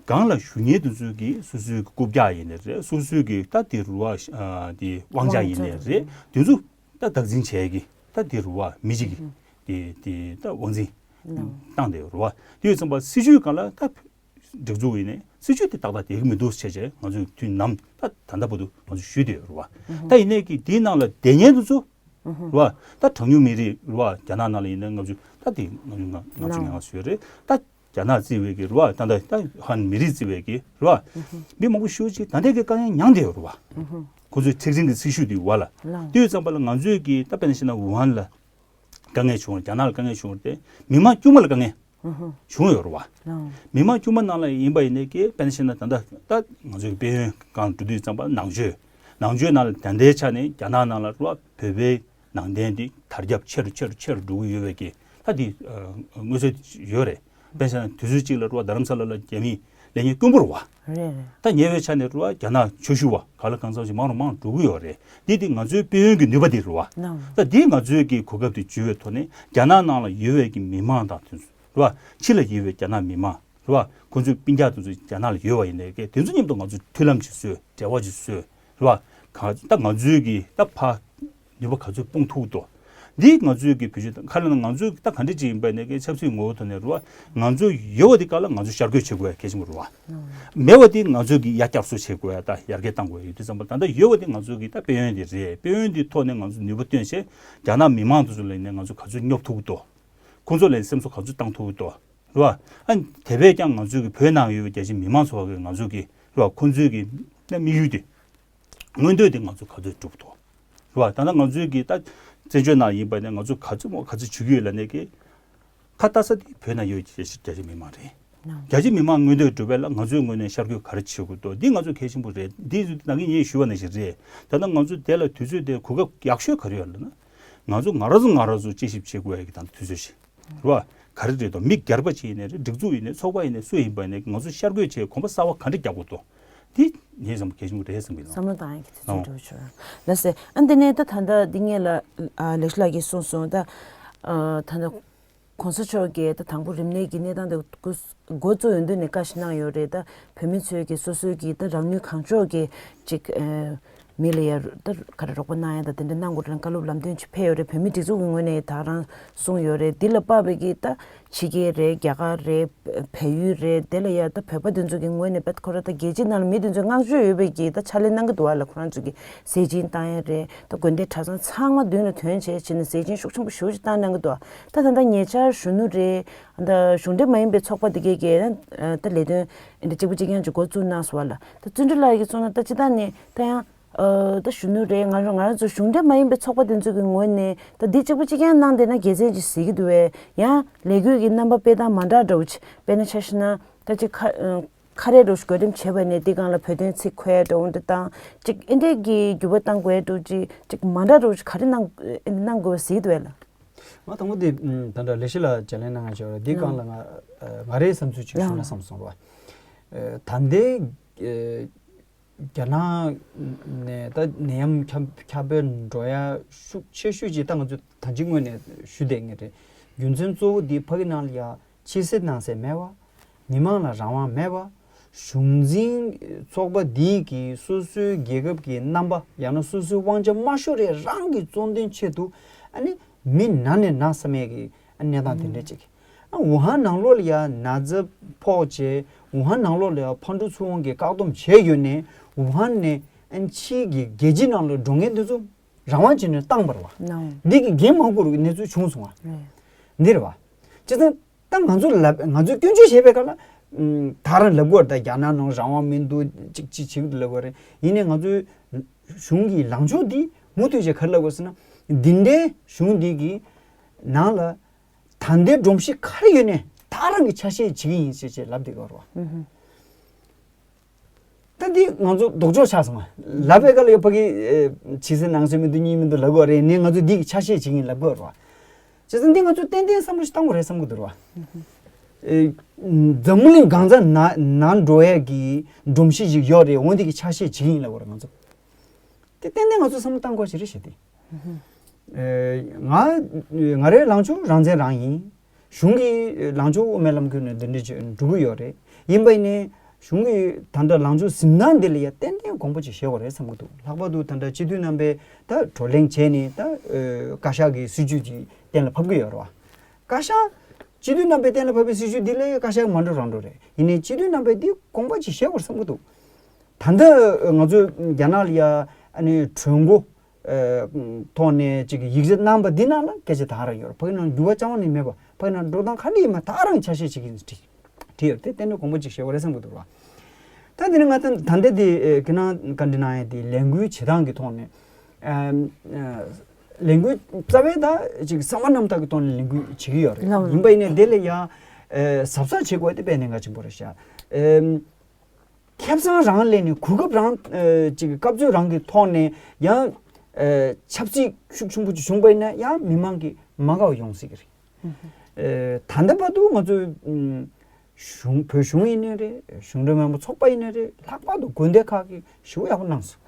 སྒང་ལ་བཞུགས་མཁན་དེ་ཚོའི་གི་སོ་སོའི་གི་རྐུབ་བཀྱག་ཡིན་ནའི་རེད། སོ་སོའི་གི་ད་དེ་རུ་བ་ཨ་དེ་དབང་ཆ་ཡིན་ནའི་རེད། དེ་ཚོ་ད་བདག་འཛིན་བྱས་གི་ད་དེ་རུ་བ་མི་གཅིག་གི་དེ་དེ་ད་དབང་འཛིན་བཏང་དེ་རུ་བ་དེ་ཡོད་ཙམ་པ་སྲིད་ཇུས་སྒང་ལ་ད་སྒྲིག་འཛུགས་ཡིན་ནའི་སྲིད་ཇུས་དེ་ཏག་ཏག་བསྡད་ཀྱི་མི་འདུག་བྱས་བྱས་ང་ཚོས་དུས་ནམ་ད་ད་ལྟ་བར་དུ་ང་ཚོས་ཞུས་བསྡད་ཡོད་རེད་བ། ད་ཡིན་ནའི་གི་དེའི་ནང་ལ་བསྡད་མཁན་དེ་ཚོ་རེད་བ། ད་གྲངས་ཉུང་མི་རིགས་རེད་བ། རྒྱ་ནག་ནང་ལ་ཡིན་ནའི་ལྔ་བཅུ་ད་དེ་ལྔ་བཅུ་ང་ལྔ་བཅུ་ང་ལྔ་བཅུ་ཡོད་རེད། ད་རྒྱ་ནག་བརྩི་བའི་གི་རེད་བ། ད་ད་ད་ཧན་མི་རིགས་བརྩི་བའི་གི་རེད་བ། མི་མང་པོ་ཤོས་ཅིག་ད་ལྟའི་གི་དཀའ་ངལ་མྱངས་བསྡད་ཡོད་རེད་བ། ཁོ་ཚོའི་མཁྲེགས་འཛིན་གི་སྲི་ཞུ་དེ་བ་ལ་དེ་ཡོད་ཙམ་པ་ལ་ང་ཚོས་གི་ད་དཔེར་ན་བཤད་ན་ཝུ་ཧན་ལ་དཀའ་ངལ་བྱུང་། རྒྱ་ནག་ལ་དཀའ་ངལ་བྱུང་སྟེ་མི་མང་དཀྱུས་མ་ལ་དཀའ་ངལ་བྱུང་ཡོད་རེད་བ། མི་མང་དཀྱུས་མ་ནང་ལ་ཡིན་པ་ཡིན་ནའི་གི་དཔེར་ན་བཤད་ན་ད་ལྟ་ད་ང་ཚོའི་དཔལ་ཡོན་སྒང་ལ་འགྲོ་དུས་ཙམ་པ་ནང་ཆོས་ནང་ཆོས་ནང་ལ་ད་ལྟའི་ཆ་ནས་རྒྱ་ནག་ནང་ལ་རེད་བ། བོད་པའི་ནང་བསྟན་འདི་དར་ཁྱབ་ཆེ་རུ་ཆེ་རུ་ཆེ་རུ་འགྲོ་གི་ཡོད་པའི་གི་ད་འདི་མངོན་གསལ་ཡོད་རེད། དཔེར་ན་དུས་ཚོད་གཅིག་ལ་རེད་བ། རྡ་རམ་ས་ལ་ལ་རྒྱ་མི་ལས་ཉེན་དཀོན་པོ་རེད་བ། རེད་རེད། ད་ཉེ་བའི་ཆ་ནས་རེད་བ། རྒྱ་ནག་ཆོས་ཞུ་བ་ག་ལ་གང་འཚམ་ཞིག་མང་རུ་མང་རུ་འགྲོ་གི་ཡོད་རེད། འདི་དེ་ང་ཚོའི་དཔལ་ཡོན་གྱི་ནུས་པ་དེ་རེད་བ། ད་འདི་ང་ཚོའི་གི་གོ་སྐབས་དེ་འཇུས་པའི་ཐོག་ནས་རྒྱ་ནག་ནང་ལ་ཡོད་པའི་གི་མི་མང་དང་དེ་ཚོ་རེད་བ། ཕྱི་ལ་ཡོད་པའི་རྒྱ་ནག་མི་མང་རེད་བ། ཁོང་ཚོའི་སྤུན་ཀྱག་དེ་ཚོ་རྒྱ་ནག་ལ་ཡོད་པ་ཡིན་ནའི་གི་དེ་ཚོ་མཉམ་དུ་ང་ཚོས་མཐུན་ལམ་ཅིག་བཟོས། འབྲེལ་བ་ཅིག་བཟོས། རེད་བ། ག་ད་ང་ཚོའི་གི་ད་ཕ་ནུས་པ་ག་ཚོད་སྤུངས་ཐུབ་ཏོ། འདི་ང་ཚོའི་གི་བེད་སྤྱོད་ཁ་ལ་ན་ང་ཚོའི་ད་ག་འདྲ་ཅིག་ཡིན་པ་ནས་གི་ཆབ་སྲིད་ངོ་བོ་ཐོག་ནས་རེད་བ། ང་ཚོ་ཡོད་པ་དེ་ག་ལ་ང་ཚོ་ཤར་བསྐྱོད་བྱེད་དགོས་ཡ་གལ་ཆེན་པོ་རེད་བ། མེད་པ་དེ་ང་ཚོའི་གི་ཡར་བསྐྱར་གསོ་བྱེད་དགོས་ཡ་ད་ཡར་རྒྱས་གཏང་དགོས་ཡ་ཡོད་དུས་ཙམ་པ་ད་ལྟ་ཡོད་པ་དེ་ང་ཚོའི་གི་ད་དཔལ་ཡོན་དེ་རེད། དཔལ་ཡོན་དེ་ཐོག་ནས་ང་ཚོ་ནུས་པ་བཏོན་བྱས་རྒྱ་ནག་མི་མང་དེ་ཚོ་ལ་ནས་ང་ཚོ་ག་ཚོད་སྙོབ་ཐུབ་ཀྱི་འདུག་ཁོང་ཚོ་ལ་སེམས་གསོ་ག་ཚོད་བཏང་ཐུབ་ཀྱི་འདུག་རེད་བ། ཨ་དེ་བས་ཀྱང་ང་ཚོའི་གི་བོད་ནང་ཡོད་པའི་རྒྱ་ཆེ་མི་མང་ཚོ་གི་ང་ཚོ་གི་རེད་བ། ཁོང་ཚོའི་གི་དམིགས་ཡུལ་དེ་མངོན་འདོད་དེ་ང་ཚོ་ག་ཚོད་འགྲུབ་ཐུབ་རེད་བ། ད་ལྟ་ང་ཚོའི་གི་ད་བཙན་བྱོལ་ནང་ཡིན་པ་ནས་ང་ཚོ་ག་ཚོད་མོ་ག་ཚོད་བྱེད་ཀྱི་ཡོད་ལབ་ནས་གི་ཁ་ལྟ་ས་དེ་བོད་ནང་ཡོད་རྒྱ་ཆེ་རྒྱ་ཆེ་མི་མང་རེད། རྒྱ་ཆེ་མི་མང་མངོན་འདོད་འགྲུབ་པ་ལ་ང་ཚོའི་ངོས་ནས་ཤར་བསྐྱོད་ག་རེ་བྱེད་དགོས་འདུག་འདི་ང་ཚོ་གལ་ཆེན་པོ་རེད། འདི་ནང་གི་ངས་ཞུས་པ་ནང་བཞིན་རེད། ད་ལྟ་ང་ཚོ་དེ་ལ་དུས་ཚོད་དེ་གོ་སྐབས་ཡག་ཤོས་ག་རེ་ཡོད་ལབ་ན། ང་ཚོ་ང་རང་ཚོ་ང་རང་ཚོ་དཔྱད་ཞིབ་བྱེད་དགོས་ཡ་གི་ད་ལྟ་དུས་ཚོད་ཞིག་རེད་བ། ག་རེ་རེད་དོ། མི་སྒེར་པ་ཅིག་ཡིན་ནའི་རེད། སྒྲིག་འཛུགས་ཡིན་ནའི་ཚོགས་པ་ཡིན་ནའི་སུ་ཡིན་པ་ཡིན་ནའི་ང་ཚོ་ཤར་བསྐྱོད་བྱས་གོམ་པ་གསར་བ་ག་འདྲ་རྒྱག་དགོས་འདུག་འདི་ངས་བསམ་གལ་ཆེན་པོ་རེད་བསམ་གྱི་འདུག་བསམ་བློ་བཏང་ཡ་གི་དུས་ཚོད་འགྲོ་ཆོག་ལ་ཟེར། ཨ་འདི་ནས་ད་ད་ལྟ་འདི་ངས་ལ་ཨ་ལེགས་བཤད་ལགས་ཀྱིས་གསུངས་སོང་། ད་ཨ་ད་ལྟ་གོང་ས་མཆོག་གིས་ད་དང་པོ་རིམས་ནད་ཀྱི་གནས་སྟངས་དེ་འགོ་འགོ་བཙུགས་ཡོང་དུས་ནས་བཀའ་ཞིག་གནང་ཡོད་རེད། ད་བོད་མི་ཚོས་ཀྱི་སོ་སོའི་གི་ད་རང་ནུས་གང་ལྕོགས་ཀྱིས་ཅིག་ཨ་མི་ལ་ཡ་ད་ག་རེ་རོགས་པ་གནང་ཡ་ད་དེ་འདྲ་གནང་དགོས་རེད་བཀའ་སློབ་ལམ་སྟོན་ཅིག་ཕེབས་ཡོད་རེད། བོད་མི་སྒྲིག་འཛུགས་ཀྱི་ངོས་ནས་ད་རང་གསུངས་ཡོད་རེད། འདི་ལ་དཔག་པའི་གི་ད་ཕྱི་རྒྱལ་རེད། རྒྱ་གར་རེད། བལ་ཡུལ་རེད། དེ་ལ་ཡ་ད་བོད་པ་དེ་ཚོ་གི་ངོས་ནས་བེད་ཁོ་ར་ད་རྒྱལ་སྤྱི་ནང་ལ་མི་དེ་ཚོས་བསྔགས་བརྗོད་ཡོད་པའི་གི་ད་ཕྱག་ལས་གནང་གི་འདུག་བ་ལ། ཁོ་རང་ཚོ་གི་ཟས་སྦྱིན་བཏང་ཡ་རེད། ད་དགོན་སྡེ་གྲྭ་ཚང་ཚང་མ་མདུན་ལ་ཐོན་བྱས་བྱས་ནས་ཟས་སྦྱིན་ཤུགས་ཆེན་པོ་ཞེ་པོ་ཅིག་བཏང་གནང་གི་འདུག་ད་ད་ད་ཉེ་ཆར་གཞོན་ནུ་རེད། ད་གཞུང་འབྲེལ་མ་ཡིན་པའི་ཚོགས་པ་དེ་གས་ཀྱིས་ད་ལས་དོན་འདི་གཅིག་པ་གཅིག་རྐྱང་ཅིག་འགོ་བཙུགས་གནང་སོང་བ་ལ། ད་བརྩོན་འགྲུས་ལགས་ཀྱིས་གསུངས་ན་ད་སྤྱི་བཏང་ནས་ད་ཡང་ཨ་ད་གཞོན་ནུ་རེད། ང་རང་ང་རང་ཚོ་གཞུང་འབྲེལ་མ་ཡིན་པའི་ཚོགས་པ་དེ་ཚོ་གི་ངོས་ནས་ད་འདི་གཅིག་པ་གཅིག་རྐྱང་གནང་བསྡད་ན་དགེ་མཚན་ཅིག་གཟིགས་ཀྱི་འདུག་བས། ཡང་ལས་འགུལ་གྱི་རྣམ་པ་སྤེལ་སྟངས་མ་འདྲ་འདྲ་བོ་ཅིག་དཔེར་ན་ཆ་བཞག་ན་ད་ཅིག་ཁ་ཨ་ཁ་རས་འདྲ་བོ་ཞིག་གོས་འགྲེམས་བྱས་པ་ནས་འདི་སྒང་ལ་བོད་དོན་ཚིག་འཁོད་འདྲ་བོ་འདྲ་བཏང་ཅིག་ཨེ་འདྲས་ཀྱི་འགྱུར་བ་བཏང་དགོས་འདྲ་བོ་ཅིག་ཅིག་མ་འདྲ་འདྲ་བོ་ཅིག་ག་རེ་གནང་ཨེ་འདྲ་གནང་དགོས་པ་གཟིགས་ཀྱི་འདུག་བས་ལ། ང་དང་པོ་དེ་ད་ལྟ་ལས་གཞི་ལ་བརྗེ་ལེན་གནང་ཡ་བྱས་པ་རེད། འདི་སྒང་ལ་ང་ང་རའི་བསམ་ཚུལ་ཅིག་ཞུ་ན་བསམ་སོང་རེད་བ། ད་ལྟའི་རྒྱ་ནག་ནས་ད་ནད་ཡམས་ཁྱབ་ཁྱབ་སྤེལ་འགྲོ་ཡ་ཤུགས་ཆེ་ཤོས་ཅིག་ད་ང་ཚོས་ད་ཅི་སྔོན་ནས་ཞུ་བསྡད་མཁན་རེད། རྒྱུ་མཚན་གཙོ་བོ་འདི་ཕ་གི་ནང་ལ་ཡ་ཕྱི་གསལ་ནང་གསལ་མེད་པ། མི་མང་ལ་རང་དབང་མེད་པ། གཞུང་འཛིན་ཚོགས་པ་འདིས་ཀྱིས་སོ་སོའི་རྒྱལ་ཁབ་ཀྱི་རྣམ་པ་ཡང་ན་སོ་སོའི་དབང་ཆ་དམའ་ཤོས་རེ་རང་གི་བཙོང་དོན་ཆེད་དུ་ཨ་ནི་མི་ན་ནས་ན་ས་མེད་ཀྱི་ཨ་གནས་སྟངས་དེ་འདྲ་ཅིག་ཨ་ཝུ་ཧན་ནང་ལོགས་ལ་ཡ་ན་ཚ་ཕོག་བྱས་ཝུ་ཧན་ནང་ལོགས་ལ་ཡ་ཕར་འགྲོ་ཚུར་འོང་གི་བཀག་སྡོམ་བྱས་ཡོད་ནས་ཝུ་ཧན་ནས་ཨ་ཕྱིའི་གི་རྒྱལ་སྤྱི་ནང་ལ་འགྲོ་མཁན་དེ་ཚོ་རང་དབང་བྱས་ནས་བཏང་བ་རེད་བ། འདི་གི་འགན་མ་འཁུར་བའི་གནས་ཚུལ་བྱུང་སོང་བ། འདི་རེད་བ། བྱས་ཙང་། ད་ང་ཚོ་ལབ་ང་ཚོས་སྐྱོན་བརྗོད་བྱས་པའི་སྐབས་ལ་ཨམ་ད་རང་ལབ་དགོས་རེད། ད་རྒྱ་ནག་ནང་རང་དབང་མི་འདུག་ཅིག་ཅིག་བྱེད་ཀྱི་འདུག་ལབ་དགོས་རེད། ཡིན་ནའི་ང་ཚོའི་གཞུང་གི་ལངས་ཕྱོགས་འདི་མུ་མཐུད་བྱས་ག་རེ་ལབ་དགོས་ཟེར་ན། འདི་འདྲའི་གཞུང་འདི་གི་ནང་ལ་ད་ལྟའི་སྒྲོམ་གཞི་ག་རེ་ཡོད་ནའི་ད་རང་གི་ཆ་ཤས་བྱེད་ཀྱི་ཡིན་ཞེས་བྱས་ལབ་བསྡད་ཀྱི་ཡོད་རེད་བ། ད་འདི་ང་ཚོ་ལྡོག་ཕྱོགས་ཆགས་སོང་བ། ལབ་པའི་སྐབས་ལ་ཡ་ཕ་གི་ཨེ་ཕྱི་གསལ་ནང་གསལ་མི་འདུག་གཉིས་མི་འདུག་ལབ་དགོས་རེད། ནས་ང་ཚོ་འདི་གི་ཆ་ཤས་བྱེད་ཀྱི་ཡིན་ལབ་དགོས་རེད་བ། བྱས་ཙང་འདི་ང་ཚོ་ཏན་ཏན་བསམ་བློ་ཞིག་བཏང་དགོས་རེད་བསམ་གྱི་འདུག་རེད་བ། ཨེ་འཛམ་བུ་གླིང་གང་ས་ན་ན་འགྲོ་ཡ་གི་སྒྲོམ་གཞི་ཞིག་ཡོད་རེད། འོ་འདི་གི་ཆ་ཤས་བྱེད་ཀྱི་ཡིན་ལབ་དགོས་རེད་ང་ཚོ། དེ་ཏན་ཏན་ང་ཚོ་བསམ་བློ་བཏང་དགོས་ཞིག་རེད་ཞེས་ཏེ། ཨེ། ང་ང་རའི་ལངས་ཕྱོགས་རང་བཙན་རང་ཡིན། གཞུང་གི་ལངས་ཕྱོགས་དབུ་མའི་ལམ་ཁུར་ནས་འདི་འདྲ་བྱས་འགྲོ་གི་ཡོད་རེད། ཡིན་པ་ཡིན་ནའི་གཞུང་གི་ད་ལྟ་ལངས་ཕྱོགས་ཟིན་སྟངས་འདི་ལ་ཡང་ཏན་ཏན་དགོངས་པ་ཅིག་བཞེས་དགོས་རེད་བསམ་གྱི་འདུག་ལྷག་པར་དུ་ད་ལྟ་སྤྱི་འཐུས་རྣམ་པས་ད་བགྲོ་གླེང་བྱས་ནས་ད་ཨེ། བཀའ་ཤག་གི་སྲིད་བྱུས་ཅིག་གཏན་ལ་ཕབ་ཀྱི་ཡོད་རེད་བ། བཀའ་ཤག་སྤྱི་འཐུས་རྣམ་པས་གཏན་ལ་ཕབ་པའི་སྲིད་བྱུས་འདི་ལ་བཀའ་ཤག་མ་འགྲོ་རང་འགྲོ་རེད། ཡིན་ནའི་སྤྱི་འཐུས་རྣམ་པས་འདི་དགོངས་པ་ཅིག་བཞེས་དགོས་བསམ་གྱི་འདུག་ད་ལྟ་ང་ཚོ་རྒྱ་ནག་ལ་ཡ་ཨ་ནི་གྲོས་འགོ་ཨ། ཐོག་ནས་ཅིག་ཡིག་ཆ་གནང་པ་འདི་ནང་ལ་སྐད་ཆ་ད་ག་རང་ཡོད་རེད། ཕ་གི་ནང་འགྱུར་བ་རྐྱང་པ་ནི་མེད་པ། ཕ་གི་ནང་འགྲོ་སྟངས་ག་འདྲ་ཡིན་མིན་ད་ག་རང་ཆ་ཤས་ཅིག་ཡིན་བྲིས་བྲིས་ཡོད་རེད། དེ་ཏན་ཏན་དགོངས་པ་ཅིག་བཞེས་དགོས་རེད་བསམ་གྱི་འདུག་ར། ད་འདི་ནི་ང་ད་ད་ལྟ་དེ་ཨེ། ཁྱེད་རང་བཀའ་འདྲི་གནང་ཡ་དེ་ལས་འགུལ་བྱེད་སྟངས་ཀྱི་ཐོག་ནས་ཨ། ཨ། ལས་འགུལ་རྩ་བའི་ད་ཅིག་བསམ་པ་རྣམ་དག་གི་ཐོག་ནས་ལས་འགུལ་བྱེད་ཀྱི་ཡོད་རེད། ལགས། ཡིན་པ་ཡིན་ནའི་དེ་ལ་ཡ་ཨེ། གཟབ་གཟབ་བྱེད་དགོས་དེ་དཔེ་གནད་འགག་ཆེན་པོ་རེད་ཤག་ཨེ། ཁེ་བཟང་རང་ལེན་ནས་གོ་སྐབས་རང་ཨེ། ཅིག་སྐབས་ཚོད་རང་གི་ཐོག་ནས་ཡང་ཨེ། ཆབ་སྲིད་ཤུགས་ཆེན་པོ་ཅིག་བྱུང་པ་ཡིན་ན་ཡང་མི་མང་གི་མ་དགའ་བ་ཡོང་སྲིད་ཀྱི་རེད། ཨེ། ད་ལྟ་བར་དུ་ང་ཚོས་ཨམ། གཞུང་བོད་གཞུང་ཡིན་ནའི་རེད། གཞུང་འབྲེལ་མིན་པ་ཚོགས་པ་ཡིན་ནའི་རེད། ལྷག་པར་དུ་དགོན་སྡེ་ཁག་གིས་ཞེ་པོ་ཡག་པོ་གནང་སོང་།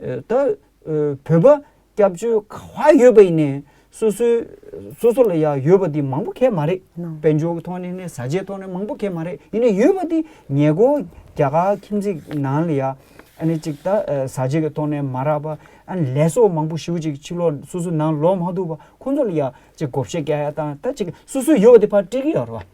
ཨེ། ད་ཨེ། བོད་པ་སྐྱབས་བཅོལ་ག་པར་ཡོད་པ་ཡིན་ནའི་སོ་སོའི་སོ་སོ་ལ་ཡ་ཡོད་པ་དེ་མང་པོ་གང་ཡང་མ་རེད། ནོ། དཔལ་འབྱོར་གྱི་ཐོག་ནས་ནི་བཟའ་བཅའི་ཐོག་ནས་མང་པོ་གང་ཡང་མ་རེད། ཡིན་ནའི་ཡོད་པ་དེ་ཉེར་མཁོ་རྒྱ་གར་ཁྱིམ་མཚེས་ནང་ལ་ཡ་ཨ་ནི་ཅིག་ད་ཨེ། བཟའ་བཅའི་གི་ཐོག་ནས་མ་རག་པ། ཨ་ནི་ལས་བཟོ་མང་པོ་ཞེ་པོ་ཅིག་ཕྱི་ལོགས་སོ་སོའི་ནང་ལོག་མ་ཐུབ་པ། ཁོང་ཚོ་ལ་ཡ་ཅིག་བགོ་བཤའ་རྒྱག་ཡ་དང་ད་ཅིག་སོ་སོའི་ཡོད་པ་དེ་ཕར་སྤྲད་ཀྱི་ཡོད་རེད་བ།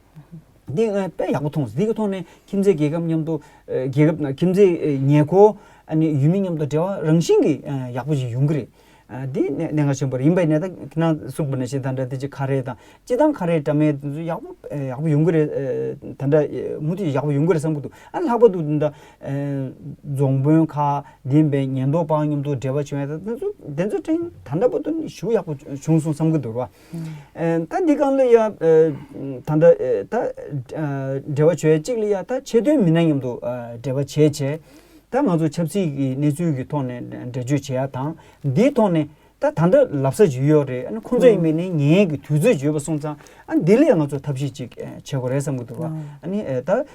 འདི་ང་དཔེ་ཡག་པོ་མཐོང་སོང་། འདི་གི་ཐོག་ནས་ཁྱིམ་མཚེས་རྒྱལ་ཁབ་མཉམ་དུ་ཨེ། རྒྱལ་ཁབ་ནང་ཁྱིམ་མཚེས་ཨེ། ཉེ་འཁོར་ཨ་ནི་ཡུལ་མི་མཉམ་དུ་འབྲེལ་བ་རང་བཞིན་གྱིས་ཨེ། ཡག་པོ་ཞིག་ཡོང་གི་རེད། ཨ། འདི་གནད་གནད་འགག་ཆེན་པོ་རེད། ཡིན་པ་ཡིན་ནའི་ད་ཁྱེད་རང་གསུངས་པ་ནང་བཞིན་ད་ལྟ་དེ་ཅིག་ཁ་རས་དང་སྤྱིར་བཏང་ཁ་རས་དྲ་མིག་དེ་ཚོ་ཡག་པོ་ཨེ། ཡག་པོ་ཡོང་གི་རེད། ཨེ། ད་ལྟ་ཨེ། མུ་མཐུད་ཡག་པོ་ཡོང་གི་རེད་བསམ་གྱི་འདུག་ཨ། ལྷག་པར་དུ་ད་ལྟ་ཨེ། རྫོང་དཔོན་ཁག་འདི་ཡིན་པའི་ཉེན་རྟོག་པ་མཉམ་དུ་འབྲེལ་བ་བྱུང་ཡ་ད་དེ་ཚོ་དེ་ཚོ་ཕྲན་ད་ལྟ་བར་དུ་ནི་ཞེ་པོ་ཡག་པོ་བྱུང་སོང་བསམ་གྱི་འདུག་ར། ཨེ། ད་འདི་སྒང་ལ་ཡ་ཨེ། ད་ལྟ་ཨེ། ད་ཨེ། འབྲེལ་བ་བྱེད་ཡ་གཅིག་ལ་ཡ་ད་ཆེས་མཐོའི་མི་སྣ་མཉམ་དུ་ཨེ། འབྲེལ་བ་བྱས་བྱས། ད་ང་ཚོ་ཆབ་སྲིད་ཀྱི་གནས་ཚུལ་གྱི་ཐོག་ནས་འགྲེལ་བརྗོད་བྱེད་ཡ་དང་། འདིའི་ཐོག་ནས་ད་ད་ལྟ་ལབ་ས་ཅིག་ཡོད་རེད། ཨ་ནི་ཁོང་ཚོ་ཡིན་པ་ཡིན་ནའི་ཉན་ཡས་ཀྱི་དུས་ཚོད་ཅིག་ཡོད་པ་སོང་ཙང་། ཨ། འདི་ལ་ཡང་ང་ཚོ་ཐབས་ཤེས་ཅིག་བྱེད་དགོས་རེད་བསམ་གྱི་འདུག་ར། ཨ་ནི་ད་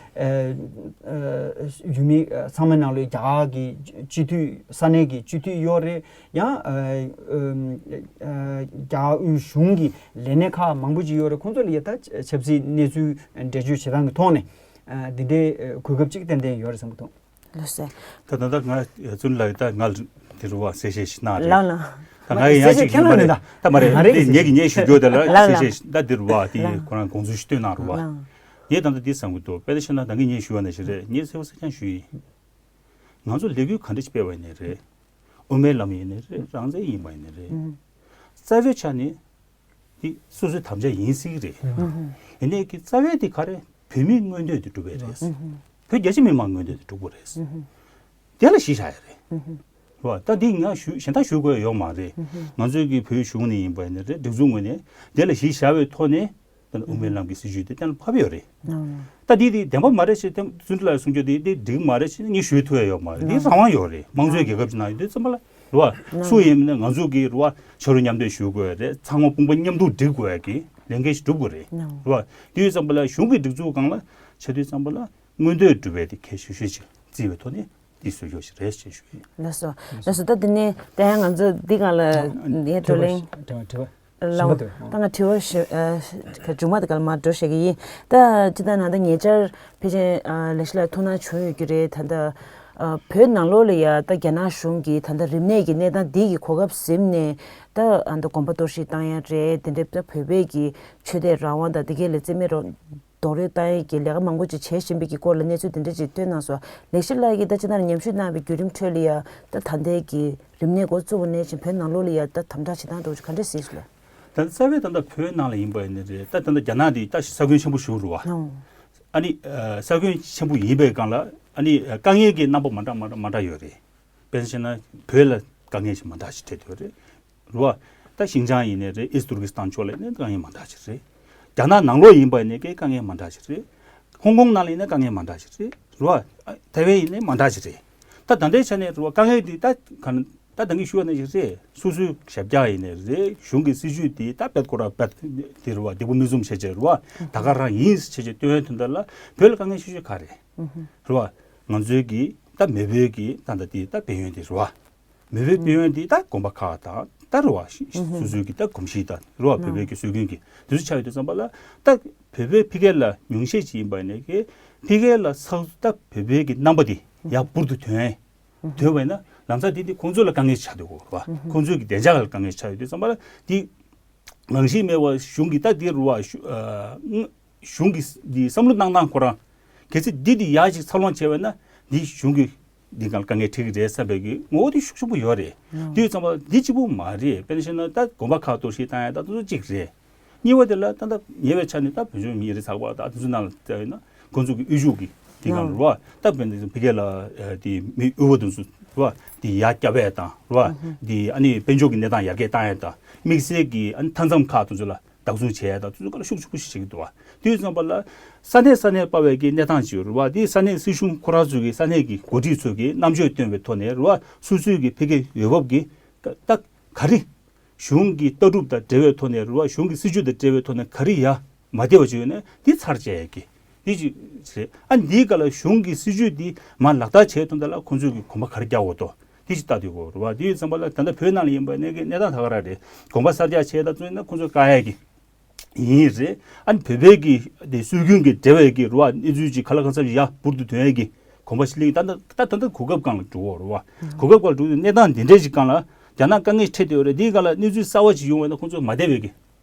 ཡུལ་མི་ཚང་མའི་ནང་ལ་རྒྱ་གར་གྱི་སྤྱི་འཐུས། ས་གནས་ཀྱི་སྤྱི་འཐུས་ཡོད་རེད། ཡང་རྒྱ་གར་དབུས་གཞུང་གི་ལས་སྣེ་ཁག་མང་པོ་ཅིག་ཡོད་རེད། ཁོང་ཚོ་ལ་ཡང་ད་ཆབ་སྲིད་གནས་ཚུལ་འགྲེལ་བརྗོད་བྱེད་སྟངས་ཀྱི་ཐོག་ནས་འདི་འདྲའི་གོ་སྐབས་ཅིག་ཏན་ཏན་ཡོད་རེད་བསམ་གྱི་འདུག་ལགས་སོ། ད་ད་ད་ང་བཙུན་ལགས་ད་ང་ལ་དེ་རུ་བ་གསལ་བཤད་ཞིག་གནང་རེད། ལགས་ལགས། ད་ང་ཡི་ཡང་ཅིག་ཡིན་པ་རེད། ད་མ་རེད། ང་རེད། དེ་ངེད་ཀྱི་ངས་ཞུ་རྒྱུ་དེ་ལ་ལགས་གསལ་ལགས། བཤད་ཞིག་ད་དེ་རུ་བ་དེ་ལགས། ཁོ་རང་དགོངས་ཚུལ་ཞིག་བཏོན་གནང་རུ་བ། ལགས། ངས་ད་ལྟ་འདི་བསམ་གྱི་འདུག་དཔེ་ད་བཤད་ན་ད་ངས་ངས་ཞུ་བ་ནང་བཞིན་རེད། ངས་གསལ་པོ་གསལ་རྐྱང་ཞུ་ཡིན། ང་ཚོ་ལས་འགུལ་ག་འདྲ་ཞིག་སྤེལ་བ་ཡིན་ནའི་རེད། དབུ་མའི་ལམ་ཡིན་ནའི་རེད། རང་བཙན་ཡིན་པ་ཡིན་ནའི་རེད། ཨུམ། རྩ་བའི་ཆ་ནས་འདི་སོ་སོའི་དམ་བཅའ་ཡིན་སྲིད་ཀྱི་རེད། ཨུམ། ཡིན་ནའི་གི་རྩ་བའི་དེ་ག་རེ། བོད་མིའི་མངོན་འདོད་དེ་སྒྲུབ་པའི་རེད། ཨུམ། བོད་རྒྱ་ཆེ་མི་མང་མངོན་འདོད་དེ་སྒྲུབ་དགོས་རེད། ཨུམ། དེ་ལ་གཞི་བཞག་ཡ་རེད། ཨུམ། རེད་བ། ད་འདི་ང་ཞུ་གཞན་དག་ཞུ་དགོས་ཡ་ཡོད་མ་རེད། ཨུམ། ང་ཚོའི་གི་བོད་གཞུང་ནས་ཡིན་པ་ཡིན་ནའི་རེད། སྒྲིག་འཛུགས་ངོས་ནས་དེ་ལ་གཞི་བཞག་པའི་ཐོག་ནས་ད་ནི་དབུ་མའི་ལམ་གྱི་སྲིད་བྱུས་དེ་གཏན་ལ་ཕབ་ཡོད་རེད། ཨང་། ད་འདི་དེ་བདེན་པ་མ་རེད་ཞེས་བཙུན་མོ་ལགས་གསུང་རྒྱུ་དེ་འདི་འགྲིག་མ་རེད་ཞེས་ངས་ཞུ་ཐུབ་ཡ་ཡོད་མ་རེད། འདི་རང་དབང་ཡོད་རེད། དམངས་གཙོའི་རྒྱལ་ཁབ་ཅིག་ནང་ཡོད་དུས་ཙམ་པ་ལ་རེད་བ། སུ་ཡིན་ན་ང་ཚོ་གི་རེད་བ། ཕྱག་རོགས་མཉམ་འདེགས་ཞུ་དགོས་རེད། ཚང་མ་དཔུང་པ་མཉམ་གཏུག་སྒྲིག་དགོས་ཡ་གི་ལས་འགན་ཞིག་སྒྲུབ་དགོས་རེད། རེད་བ། དེ་ཡོད་ཙམ་པ་ལ་གཞུང་གི་སྒྲིག་འཛུགས་སྒང་ལ་བྱེད་དུས་ཙམ་པ་ལ་མངོན་འདོད་སྒྲུབ་པའི་དེ་གལ་ཆེ་ཤོས་ཅིག་བརྩིས་པའི་ཐོག་ནས་འདི་བཟོ་རྒྱུ་ཞིག་རེད་ཅེས་ཞུ་ཡིན། ལགས་སོ། ལགས་སོ། ད་དེ་ནས་ད་ཡང་ང་ཚོ་འདི་སྒང་ལ་ངས་བགྲོ་གླེང་དྲི་བ་དྲི་བ། ལགས། ཞུ་མ་ཐུབ། ད་ང་དྲི་བ་ཞུ་ཨ་ཞུ་མཇུག་མ་དེ་ག་ལ་མར་འགྲོ་བཤད་ཀྱི་ཡིན། ད་སྤྱིར་བཏང་ནང་ད་ཉེ་ཆར་ཕལ་ཆེར་ཨ་ལེགས་བཤད་ལགས་ཐུགས་སྣང་བྱུང་ཡོད་ཀྱི་རེད། ད་ལྟ་ཨ་བོད་ནང་ལོགས་ལ་ཡ་ད་རྒྱ་ནག་གཞུང་གིས་ད་ལྟ་རིམས་ནད་ཀྱི་གནས་སྟངས་འདི་གི་གོ་སྐབས་ཟིན་ནས་ད་ཨ་ད་དགོན་པ་གཏོར་བཤིག་བཏང་ཡ་རེད། དེ་འདྲའི་ད་བོད་པའི་གི་ཆོས་དད་རང་དབང་དང་དེ་གའི་ལ་རྩིས་མེད་རོགས་རྡོག་རོལ་བཏང་ཡས་ཀྱི་ལས་ཀ་མང་པོ་ཅིག་བྱེད་བཞིན་པའི་གི་སྐོར་ལ་གནས་ཚུལ་དེ་འདྲ་ཅིག་བཏོན་གནང་སོང་། ལེགས་བཤད་ལགས་ཀྱིས་ད་ཅི་ལྟར་ཉམས་ཞིབ་གནང་བའི་བརྒྱུད་རིམ་ཁྲོད་ལ་ཡ་ད་ད་ལྟའི་གི་རིམས་ནད་འགོ་བཙུགས་པ་ནས་བྱས་བོད་ནང་ལོགས་ལ་ཡ་ད་དམ་དྲག་བྱེད་སྟངས་འདྲ་བོ་ཅིག་ག་འདྲ་གཟིགས་སོང་ལགས། ད་རྩ་བའི་ད་ལྟ་བོད་ནང་ལ་ཡིན་པ་ཡིན་ནི་རེད། ད་ད་ལྟ་རྒྱ་ནག་དེ་ད་ས་ཁུལ་ཆེན་པོ་ཞིག་རེད་བ། ཨོ། ཨ་ནི་ཨ་ས་ཁུལ་ཆེན་པོ་ཡིན་པའི་སྒང་ལ་ཨ་ནི་ཨ་དཀའ་ངལ་གྱི་རྣམ་པ་མ་འདྲ་མ་འདྲ་མ་འདྲ་ཡོད་རེད། དཔེར་ན་བྱས་ན་བོད་ལ་དཀའ་ངལ་ཞིག་མ་འདྲ་ཞིག་འཕྲད་ཡོད་རེད། རེད་བ། ད་ཤིན་ཅང་ཡིན་ནའི་རེད། ཨིསྟ་ཏུར་ཀི་སི་ཐན་ཕྱོགས་ལ་ཡིན་ནའི་དཀའ་ངལ་མ་འདྲ་ཞིག་རེད། རྒྱ་ནག་ནང་ལོགས་ཡིན་པ་ཡིན་ནའི་དཀའ་ངལ་མ་འདྲ་ཞིག་རེད། ཧོང་ཀོང་ནང་ལ་ཡིན་ནའི་དཀའ་ངལ་མ་འདྲ་ཞིག་རེད། རེད་བ། ཨ་ཐའེ་ཝན་ཡིན་ནའི་མ་འདྲ་ཞིག་རེད། ད་ད་ལྟའི་ཆ་ནས་རེད་བ། དཀའ་ངལ་འདི་ད་ག་ད་ད་གིན་ཞུས་པ་ནང་བཞིན་རེད། སོ་སོའི་ཞབས་བཀྱག་ཡིན་ནའི་རེད། གཞུང་གི་སྲིད་བྱུས་འདི་ད་བེད་ཁོ་ར་བེད་དེ་རེད་བ། བདེ་པོ་མི་བཟུང་བྱས་བྱས་རེད་བ། ད་ག་རང་ཡིན་བྱས་བྱས་སྟོན་དོན་དག་ལ་བོད་ལ་དཀའ་ངལ་ཆེ་ཤོས་ག་རེད། རེད་བ། ང་ཚོའི་གི་ད་མེས་པོའི་གི་ད་ད་དེ་ད་དཔལ་ཡོན་དེ་རེད་བ། མེས་པོའི་དཔལ་ཡོན་དེ་ད་དགོན་པ་ཁག་དང་ ད་རེད་བ། སོ་སོའི་གི་ད་གོམས་གཤིས་དང་རེད་བ། བོད་པའི་གི་སྲོལ་རྒྱུན་གྱི་དེ་ཚོ་ཆགས་ཡོད་དུས་ཙམ་པ་ལ། ད་བོད་པའི་ཕ་སྐད་ལ་ཉུང་ཤས་ཅིག་ཡིན་པ་ནས་ཀྱི་ཕ་སྐད་ལ་ཚགས་ད་བོད་པའི་གི་རྣམ་པ་དེ་ཡར་འཕུར་དུ་ཐོན། ཐོན་པ་ཡིན་ན་ལམ་སང་དེ་དེ་ཁོང་ཚོ་ལ་དཀའ་ངལ་ཆགས་འདུག་གོ་རེད་བ། ཁོང་ཚོའི་གི་བདེ་འཇགས་ལ་དཀའ་ངལ་ཆགས་ཡོད་དུས་ཙམ་པ་ལ་དེ། རང་བཞིན་མེད་པ་གཞུང་གི་ད་དེ་རུ་བ་གཞུ- ཨ་གཞུང་གི་འདི་བསམ་བློ་གནང་སྟངས་ཁོ་རང་གལ་སྲིད་འདི་འདི་ཡག་ཅིག་འཚར་ལོངས་བྱས་པ་ན་འདི་གཞུང་གི་འདི་གང་དཀའ་ངལ་འཕྲད་ཀྱི་རེད་བསམ་པའི་གི་ངོ་བོ་དེ་ཤུགས་ཆེན་པོ་ཡོད་རེད། དེ་ཡོད་ཙམ་པ་འདི་གཅིག་པུ་མ་རེད། དཔེར་ན་བཤད་ན་ད་དགོན་པ་ཁག་གཏོར་བཤིག་བཏང་ཡ་ད་དེ་ཚོ་གཅིག་རེད། གཉིས་པ་དེ་ལ་ད་ད་ཉེ་བའི་ཆ་ནས་ད་བོད་ལྗོངས་མི་རིགས་ཚགས་པར་ད་དེ་ཚོ་ནང་ལ་བལྟས་ཡོད་ན་ཁོང་ཚོ་གི་དབུལ་ཕྱུག་གི་དེ་གང་རུ་བ་ད་དཔེར་ན་ཕ་སྐད་ལ་དེ་མི་དབུལ་བ་དེ་ཚོ་རུ་བ་དེ་ཡར་བསྐྱབ་ཡ་དང་རུ་བ་དེ་ཨ་ནི་དཔལ་འབྱོར་གྱི་གནས་སྟངས་ཡར་རྒྱས་བཏང་ཡ་དང་དམིགས་བསལ་གྱི་ཨ་ནི་མཐའ་མཚམས་ཁག་དེ་ཚོ་ལ་བདག་བཟུང་བྱས་ཡ་དང་དེ་ཚོ་ག་ལ་ཤུགས་ཆེན་པོ་ཞིག་བྱེད་ཀྱི་འདུག་བ། དེ་ཡོད་ཙམ་པ་ལ་ས་གནས་ས་གནས་སྤར་བའི་གི་གནས་སྟངས་ཅིག་ཡོད་རུ་བ། དེ་ས་གནས་སྲིད་གཞུང་ཁོ་རང་ཚོ་གི་ས་གནས་ཀྱི་འགོ་ཁྲིད་ཚོ་གི་རྣམ་དཔྱོད་བཏོན་པའི་ཐོག་ནས་རུ་བ་སོ་སོའི་གི་ཕ་སྐད་འོས་བབ་ཀྱི་ད་ག་རེ། གཞུང་གི་ལྟ་གྲུབ་དང་འབྲེལ་བའི་ཐོག་ནས་རུ་བ་གཞུང་གི་སྲིད་ཇུས་དང་འབྲེལ་བའི་ཐོག་ནས་ག་རེ་ཡ་མ་བདེ་བ་ཅིག་ཡོད་ན་འདི་ཚར་བཅད་ཡ་གི་འདི་ཅིག་རེད། ཨ་འདིའི་སྐབས་ལ་གཞུང་གི་སྲིད་ཇུས་འདི་མར་ལག་བསྟར་བྱས་ཐོན་ད་ལ་ཁོང་ཚོས་གི་གོམ་པ་ག་རེ་རྒྱག་དགོས་དོ་འདི་ཅིག་ལྟ་དུས་གོ་རུ་བ། འདི་ཡོད་ཙམ་པ་ལ་ད་ལྟ་བོད་ནང་ལ་ཡིན་པ་ནས་གི་གནས་སྟངས་ད་ག་ར་རེད། གོམ་པ་གསར་རྒྱག་བྱས་ད་ཚོད་ན་ཁོང་ཚོ་བཀག་ཡ་གི་ཡིན་རེད། ཨ་ནི་བོད་པའི་གི་དེ་སྲོལ་རྒྱུན་གི་འབྲེལ་བའི་གི་རུ་བ་གནས་ཚུལ་ཅིག་ག་ལ་གང་འཚམ་ཡ་འཕུར་དུ་ཐོན་ཡ་གི་གོམ་པ་ཞིག་སླེབས་ད་ད་ད་ད་གོ་སྐབས་སྒང་ལ་འགྲོ་གོ་རུ་བ། གོ་སྐབས་སྒང་ལ་འགྲོ་དུས་གནས་སྟངས་འདི་འདྲས་ཅིག་སྒང་ལ་རྒྱ་ནག་དཀའ་ངལ་འཕྲད་དེ་ཡོད་རེད། འདིའི་སྒང་ལ་གནས་ཚུལ་གསར་བ་ཅིག་ཡོང་བ་ན་ཁོང་ཚོ་མ་བདེ་བའི་གི་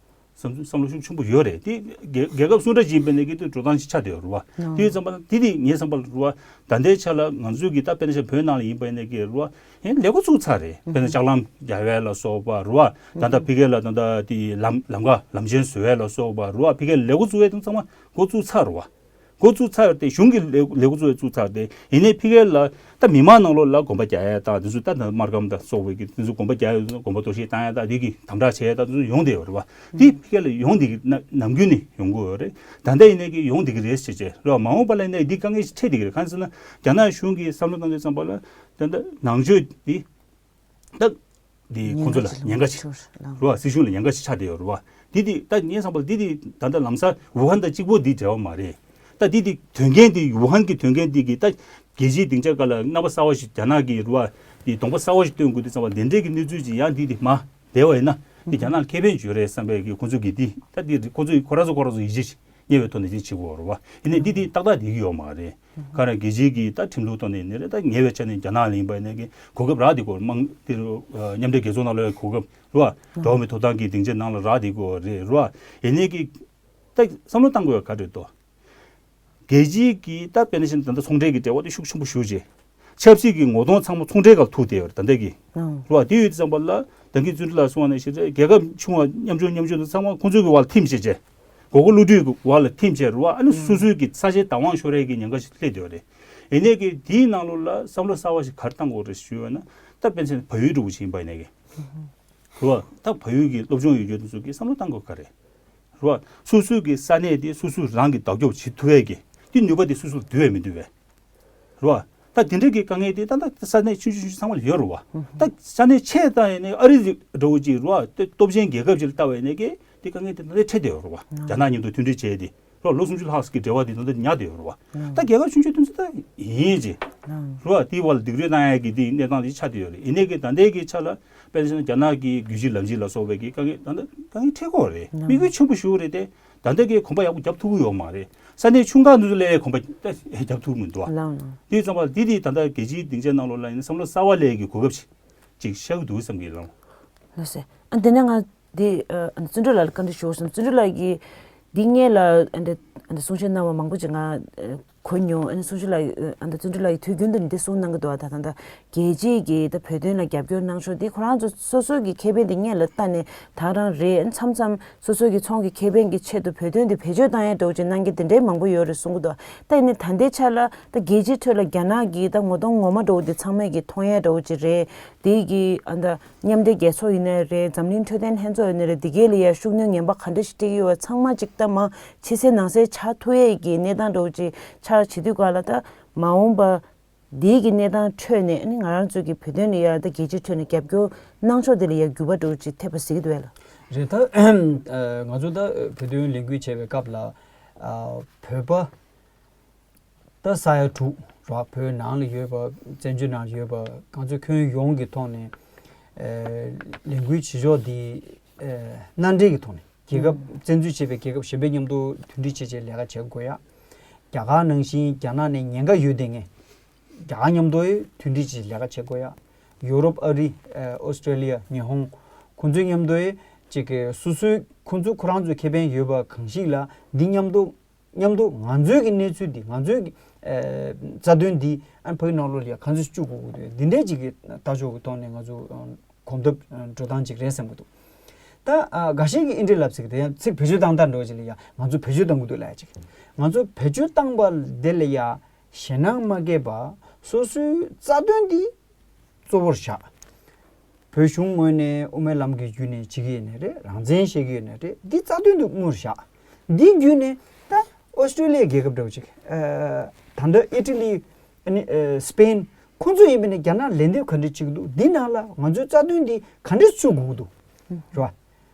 བསམ་ཚུལ་བསམ་བློ་ཤུགས་ཆེན་པོ་ཡོད་རེད། དེ་རྒྱལ་རྒྱལ་ཁབ་སུ་འདྲ་ཅིག་ཡིན་པའི་ནས་གི་དེ་འགྲོ་སྟངས་ཅིག་ཆགས་བསྡད་ཡོད་རེད་བ། དེ་ཡོད་ཙམ་པ་ལ་དེ་དེ་ངའི་བསམ་པ་ལ་རུ་བ་ད་ལྟའི་ཆ་ལ་ང་ཚོའི་གི་ད་དཔེར་ན་ཆ་བོད་ནང་ལ་ཡིན་པའི་ནས་གི་རུ་བ་ཡང་ལས་འགོ་བཙུགས་ཚར་རེད། དཔེར་ན་ལྕགས་ལམ་རྒྱག་ཡས་ལ་སོགས་པ་རུ་བ་ད་ལྟ་ཕ་གི་ལ་ད་ལྟ་དེ་ལམ་ལམ་ཁ་ལམ་ཆེན་བཟོ་ཡས་ལ་སོགས་པ་རུ་བ་ཕ་གི་ལས་འགོ་བཙུགས་ཡས་དེ་ཚང་མ་འགོ་བཙུགས་ཚར་རུ་བ། འགོ་བཙུགས་ཚར་ཏེ་གཞུང་གི་ལས་ལས་འགོ་བཙུགས་ཡས་བཙུགས་ཚར་ཏེ་ཡིན་ནའི་ཕ་གི་ལ་ད་མི་མང་ནང་ལོགས་ལ་གོམ་པ་རྒྱག་ཡས་དང་དེ་ཚོ་ད་ད་སྨར་ཁམས་དང་སོགས་པའི་གི་དེ་ཚོ་གོམ་པ་རྒྱག་ཡས་གོམ་པ་གཏོར་བཤིག་བཏང་ཡས་དང་དེ་གི་དམ་དྲག་བྱས་ཡས་དང་དེ་ཚོ་ཡོང་བསྡད་ཡོད་རེད་བ། དེ་ཕ་གི་ལ་ཡོང་བསྡད་ཀྱི་ན་ནམ་རྒྱུན་ནས་ཡོང་གི་ཡོད་རེད། ད་ལྟ་ཡིན་ནའི་གི་ཡོང་བསྡད་ཀྱི་རེད་ཟེར་བྱས་རེད་བ། མ་འོངས་པ་ལ་ཡིན་ནའི་འདི་དཀའ་ངལ་ཞིག་འཕྲད་བསྡད་ཀྱི་རེད། གང་ཟེར་ན་རྒྱ་ནག་གཞུང་གིས་བསམ་བློ་བཏང་དུས་ཙམ་པ་ལ་ད་ལྟ་ནང་ཆོས་འདི་ད་འདི་ཁོང་ཚོ་ལ་ཉེན་ཁ་ཆེ་རེད་བ། སྲིད་གཞུང་ལ་ཉེན་ཁ་ཞིག་ཆགས་བསྡད་ཡོད་རེད་བ། འདི་འདི་ད་ངས་བསམ་པ་ལ་འདི་འདི་ད་ལྟ་ལམ་སང་ཝུ་ཧན་དང་གཅིག་པོ་འདི་འབྲེལ་བ་མ་རེད། ད་འདི་འདི་དོན་རྐྱེན་འདི་ཝུ་ཧན་གྱི་དོན་རྐྱེན་འདི་གི་ད་རྒྱལ་སྤྱིའི་སྡིངས་ཆ་སྒང་ལ་རྣམ་པ་གསར་བ་ཞིག་རྒྱ་ནག་གི་རེད་བ། འདི་གདོང་པ་གསར་བ་ཞིག་སྟོན་དགོས་དུས་ཙམ་པ་འདི་འདྲའི་གི་གནས་ཚུལ་ཅིག་ཡང་འདི་འདི་མ་བསྡད་པ་ཡིན་ན་འདི་རྒྱ་ནག་ལ་ཁེ་ཕན་ཡོད་རེད་བསམ་པའི་གི་ཁོང་ཚོ་གི་འདི་ད་འདི་ཁོང་ཚོ་ཁོ་རང་ཚོ་ཁོ་རང་ཚོ་ཡིད་ཆེས་ཤིག་ཉེ་བའི་ཐོག་ནས་ཅིག་བྱེད་དགོས་རེད་བ། ཡིན་ནའི་འདི་དེ་ཏག་ཏག་བསྡད་ཀྱི་ཡོད་མ་རེད། ག་རེ་རྒྱལ་སྤྱིའི་གི་ད་ཁྲིམས་ལུགས་ཐོག་ནས་ནི་རེད། ད་ཉེ་བའི་ཆ་ནས་རྒྱ་ནག་ལ་ཡིན་པ་ཡིན་ནའི་གི་གོ་སྐབས་རག་བསྡད་ཀྱི་ཡོད་རེད། དམངས་དེ་རུ་མཉམ་འབྲེལ་རྒྱལ་ཚོགས་ནང་ལོགས་ཀྱི་གོ་སྐབས་རེད་བ། འགྲོ་བ་མིའི་ཐོབ་ཐང་གི་སྡིངས་ཆའི་ནང་ལ་རག་བསྡད་ཀྱི་ཡོད་རེད་རེད་བ། ཡིན་ནའི་གི་ད་བསམ་བློ་བཏང་དགོས་ཡ་ག་རེ་རེད་དོ། རྒྱལ་སྤྱིའི་གི་ད་དཔེར་ན་བཞིན་ད་ལྟ་ཚོང་འབྲེལ་གྱི་འབྲེལ་བ་དེ་ཤུགས་ཆེན་པོ་ཞེ་པོ་ཅིག་ཆབ་སྲིད་ཀྱི་ངོ་གདོང་ཚང་མ་ཚོང་འབྲེལ་སྒང་ལ་ཐུག་བསྡད་ཡོད་རེད་ད་ལྟ་གི་ཨང་། རེད་བ། དེ་ཡོད་དུས་ཙམ་པ་ལ་ད་གིན་བརྩོན་འགྲུས་ལགས་གསུངས་པ་ནང་བཞིན་རེད། རྒྱལ་ཁབ་ཆུང་བ་མཉམ་ཆུང་མཉམ་ཆུང་དེ་ཚང་མ་ཁོང་ཚོའི་གི་བར་ལ་ཐིམ་བྱས་བྱས། མགོ་སྐོར་བསླུ་བྲིད་ཀྱི་བར་ལ་ཐིམ་བྱས་རེད་བ། ཨ་ནི་ཨང་སོ་སོའི་གི་ས་ཆའི་བདག་དབང་ཤོར་ཡས་ཀྱི་ཉེན་ཁ་ཞིག་སླེབས་བསྡད་ཡོད་རེད། ཡིན་ནའི་གི་དེའི་ནང་ལོགས་ལ་བསམ་བློ་གསར་བ་ཞིག་ག་རེ་བཏང་དགོས་རེད་ཞུས་པ་ན། ད་དཔེར་ན་བལ་ཡུལ་འདྲ་བོ་ཞིག་ཡིན་པ་ཡིན་ནའི་གི་རེད་བ། ད་བལ་ཡུལ་གྱི་སློབ་སྦྱོང་ཡོད་རྒྱུ་དེ་ཚོ་གི་བསམ་བློ་བཏང་དགོས་ག་རེད། རེད་བ། སོ་སོའི་གི་ས་གནས་དེ་སོ་སོས་རང་གིས་བདག་སྐྱོང་བྱེད་ཐུབ་ཡས་ཀྱི་དེ་ནུས་པ་དེ་སོ་སོར་འདུས་པས་མི་འདུས་པས། རེད་བ། ད་དེ་འདྲའི་གི་དཀའ་ངལ་དེ་ད་ལྟ་ས་གནས་ཆུང་ཆུང་ཆུང་ཆུང་ཚང་མ་ལ་ཡོད་རེད་བ། ད་ས་གནས་ཆེ་ཙམ་ཡིན་ནའི་ཨ་རི་འདྲ་བོ་ཅིག་རེད་བ། དེ་སྟོབས་ཆེན་རྒྱལ་ཁབ་ཅིག་ལ་ལྟ་བ་ཡིན་ནའི་གི་དེ་དཀའ་ངལ་དེ་ད་ལྟ་འཕྲད་བསྡད་ཡོད་རེད་བ། རྒྱ་ནག་མཉམ་དུ་མཐུན་སྒྲིལ་བྱས་ཏེ་རེད་བ། ལོ་སུམ་ཅུ་ལྷག་ཙམ་གི་འབྲེལ་བ་དེ་ད་ལྟ་ཉར་བསྡད་ཡོད་རེད་བ། ད་རྒྱལ་ཁབ་ཆུང་ཆུང་དེ་ཚོ་ད་ཡིན་ཅི་རེད་བ། དེའི་བར་ལ་སྡིགས་རོས་བཏང་ཡས་ཀྱི་དེ་གནས་སྟངས་དེ་ཆགས་བསྡད་ཡོད་རེད། ཡིན་ནའི་གི་ད་ལྟའི་གི་ཆ་ལ་དཔེར་ན་རྒྱ་ནག་གི་རྒྱལ་སྤྱིའི་ལམ་སྤྱི་ལ་སོགས་པའི་གི་དཀའ་ངལ་ད་ལྟ་དཀའ་ངལ་འཕྲད་ཀྱི་ཡོད་རེད། དམིགས་ཡུལ་ཆེན་པོ་ཞིག་རེད་དེ། ད་ལྟ་གི་གོམ་པ་ཡག་པོ་རྒྱབ་ཐུབ་ཀྱི་ཡོད་མ་རེད། ས་གནས་ཆུང་ཁག་འདི་ཚོ་ལ་གོམ་པ་ད་རྒྱབ་ཐུབ་མི་འདུག་བ། ལགས་ལགས། དེ་ཙམ་པ་འདི་དེ་ད་ལྟ་རྒྱལ་སྤྱིའི་སྡིངས་ཆའི་ནང་ལོགས་ལ་ཡིན་ན་བསམ་བློ་གསར་བ་སླེབས་ཀྱི་གོ་སྐབས་ཅིག་ཅིག་ཤར་གྱི་འདུག་བསམ་གྱི་ལགས། ལགས་སེ། ཨ་འདི་ནས་ང་འདི་ཨ་བརྩོན་འགྲུས་ལགས་ལ་བཀའ་འདྲི་ཞུ་བསམ། བརྩོན་འགྲུས་ལགས་ཀྱིས་འདི་སྔོན་ལ་ཨ་འདི་ཨ་འདི་གསུང་བཤད་གནང་བ་མང་པོ་ཅིག་ང་གོ་མྱོང་། ཨ་ནི་བརྩོན་འགྲུས་ལགས་ཨ་ནི་བརྩོན་འགྲུས་ལགས་ཀྱིས་དུས་རྒྱུན་དུ་འདི་གསུང་གནང་གི་འདུག་བ། ད་ད་ད་རྒྱལ་སྤྱིའི་གི་ད་བོད་དོན་ལ་རྒྱབ་སྐྱོར་གནང་ཕྱོགས་འདི་ཁོ་རང་ཚོ་སོ་སོའི་གི་ཁེ་ཕན་འདི་སྔོན་ལ་ལྟ་ནས་ད་རང་རེད། ཨ་ནི་མཚམས་མཚམས་སོ་སོའི་གི་ཚོང་གི་ཁེ་ཕན་གྱི་ཆེད་དུ་བོད་དོན་འདི་བེད་སྤྱོད་བཏང་ཡ་འདྲ་བོ་ཅིག་གནང་མཁན་དེ་འདྲའི་མང་པོ་ཡོད་རེད་གསུང་གི་འདུག་ད་ཡིན་ནའི་ད་ལྟའི་ཆ་ལ་ད་རྒྱལ་སྤྱིའི་ཁྲོད་ལ་རྒྱ་ནག་གི་ད་ངོ་གདོང་ངོ་མ་འདྲ་བོ་འདི་ཚང་མས་གི་མཐོང་ཡ་འདྲ་བོ་ཅིག་རེད། དེ་གི་ཨ་ད་མཉམ་འབྲེལ་རྒྱལ་ཚོགས་ཡིན་ནའི་རེད། འཛམ་གླིང་འཕྲོད་བསྟེན་ལྷན་ཚོགས་ཡིན་ནའི་རེད། འདི་གའི་ལ་ཡ་ཤུགས་སྣོན་ངན་པ་ག་འདྲ་ཞིག་སྤྲད་ཀྱི་ཡོད་པ་ཚང་མ་ཅིག་ད་མ་ཕྱི་གསལ་ནང་གསལ་ཆགས་ཐུབ་ཡས་ཀྱི་གནས་སྟངས་འདྲ་བོ་ཅིག་ཆགས་བྱེད་དུས་ག་ལ་ད་མ་འོངས་པ་འདིའི་གི་གནས་སྟངས་ཁྲོད་ནས་ཨ་ནི་ང་རང་ཚོའི་གི་བོད་དོན་ལ་ཡ་ད་རྒྱལ་སྤྱིའི་ཁྲོད་ནས་རྒྱབ་སྐྱོར་གནང་ཕྱོགས་དེ་ལ་ཡ་འགྱུར་བ་འདྲ་བོ་ཅིག་ཐེབས་པ་གཟིགས་ཀྱི་འདུག་གས་ལགས། རེད། ད་ང་ཚོ་ད་བོད་དོན་ལས་འགུལ་བྱེད་པའི་སྐབས་ལ་བོད་པ་ད་ས་ཡ་དྲུག་རེད་བ། བོད་ནང་ལ་ཡོད་པ། བཙན་བྱོལ་ནང་ལ་ཡོད་པ་ང་ཚོ་ཁྱོན་ཡོངས་ཀྱི་ཐོག་ནས་ ལས་འགུལ་བྱེད་ཕྱོགས་འདི་མནའ་འབྲེལ་གྱི་ཐོག་ནས་རྒྱལ་ཁབ་བཙན་འཛུལ་བྱས་པའི་རྒྱལ་ཁབ་གཞན་པའི་མཉམ་དུ་མཐུན་སྒྲིལ་བྱས་བྱས་ལས་ཀ་བྱེད་དགོས་ཡ། རྒྱ་གར་ནང་བཞིན་རྒྱ་ནག་ནས་ཉེན་ཁ་ཡོད་བསྡད་མཁན་རྒྱ་གར་མཉམ་དུ་མཐུན་སྒྲིལ་བྱས་ལས་ཀ་བྱེད་དགོས་ཡ། ཡོ་རོབ། ཨ་རི། ཨོ་སི་ཀྲེ་ལི་ཡ། ཉི་ཧོང་། ཁོང་ཚོའི་མཉམ་དུ་ཅིག་གི་སོ་སོའི་ཁོང་ཚོ་ཁོ་རང་ཚོའི་ཁེ་ཕན་ཡོད་པ་གང་ཞིག་ལ་འདི་མཉམ་དུ་མཉམ་དུ་ང་ཚོའི་གི་གནས་ཚུལ་འདི་ང་ཚོའི་གི་ཨ་རྩ་དོན་འདི་ཨ་ཕ་གི་ནང་ལོགས་ལ་ཡ་ག་ཚོད་བཅུག་དགོས་ཀྱི་འདུག་འདི་འདྲའི་ཅིག་གི་ལྟ་ཕྱོགས་ཀྱི་ཐོག་ནས་ང་ཚོ་གོམ་སྟབས་འགྲོ་སྟངས་ཅིག་རེད་བསམ་གྱི་འདུག་ད་ཨ་འགའ་ཤས་ཀྱིས་ཨིན་དྲི་ལབ་ཟེར་གི་དེ་ཡང་ཚིག་བེད་སྤྱོད་བཏང་སྟངས་འགྲོ་ཅིག་ལ་ཡ་ང་ཚོ་བེད་སྤྱོད་བཏང་གི་འདུག་ལབ་ཡ་ཅིག་ང་ཚོ་བེད་སྤྱོད་བཏང་པ་དེ་ལ་ཡ་ཞེད་སྣང་མ་སྐྱེས་པ་སོ་སོའི་རྩ་དོན་འདི་གཙོ་བོར་བཞག་བོད་གཞུང་ངོས་ནས་དབུ་མའི་ལམ་གྱི་བརྒྱུད་ནས་བྱེད་ཀྱི་ཡོད་ནའི་རེད། རང་བཙན་བཤད་ཀྱི་ཡོད་ནའི་རེད། འདི་རྩ་དོན་དུ་དངོས་བཞག་འདི་བརྒྱུད་ནས་ད་ཨོ་སི་ཀྲེ་ལི་ཡའི་རྒྱལ་ཁབ་འདྲ་བོ་ཅིག་ཨ་ད་ལྟ་ཨི་ཊ་ལི། ཨ་ནི་ཨ་སི་པེན། ཁོང་ཚོ་ཡིན་པ་ནས་རྒྱ་ནག་ལན་འདེབས་ག་འདྲ་བྱེད་ཀྱི་འདུག་འདི་ནང་ལ་ང་ཚོའི་རྩ་དོན་འདི་ག་འདྲ་བཅུག་དགོས་ཀྱི་འདུག་རེད་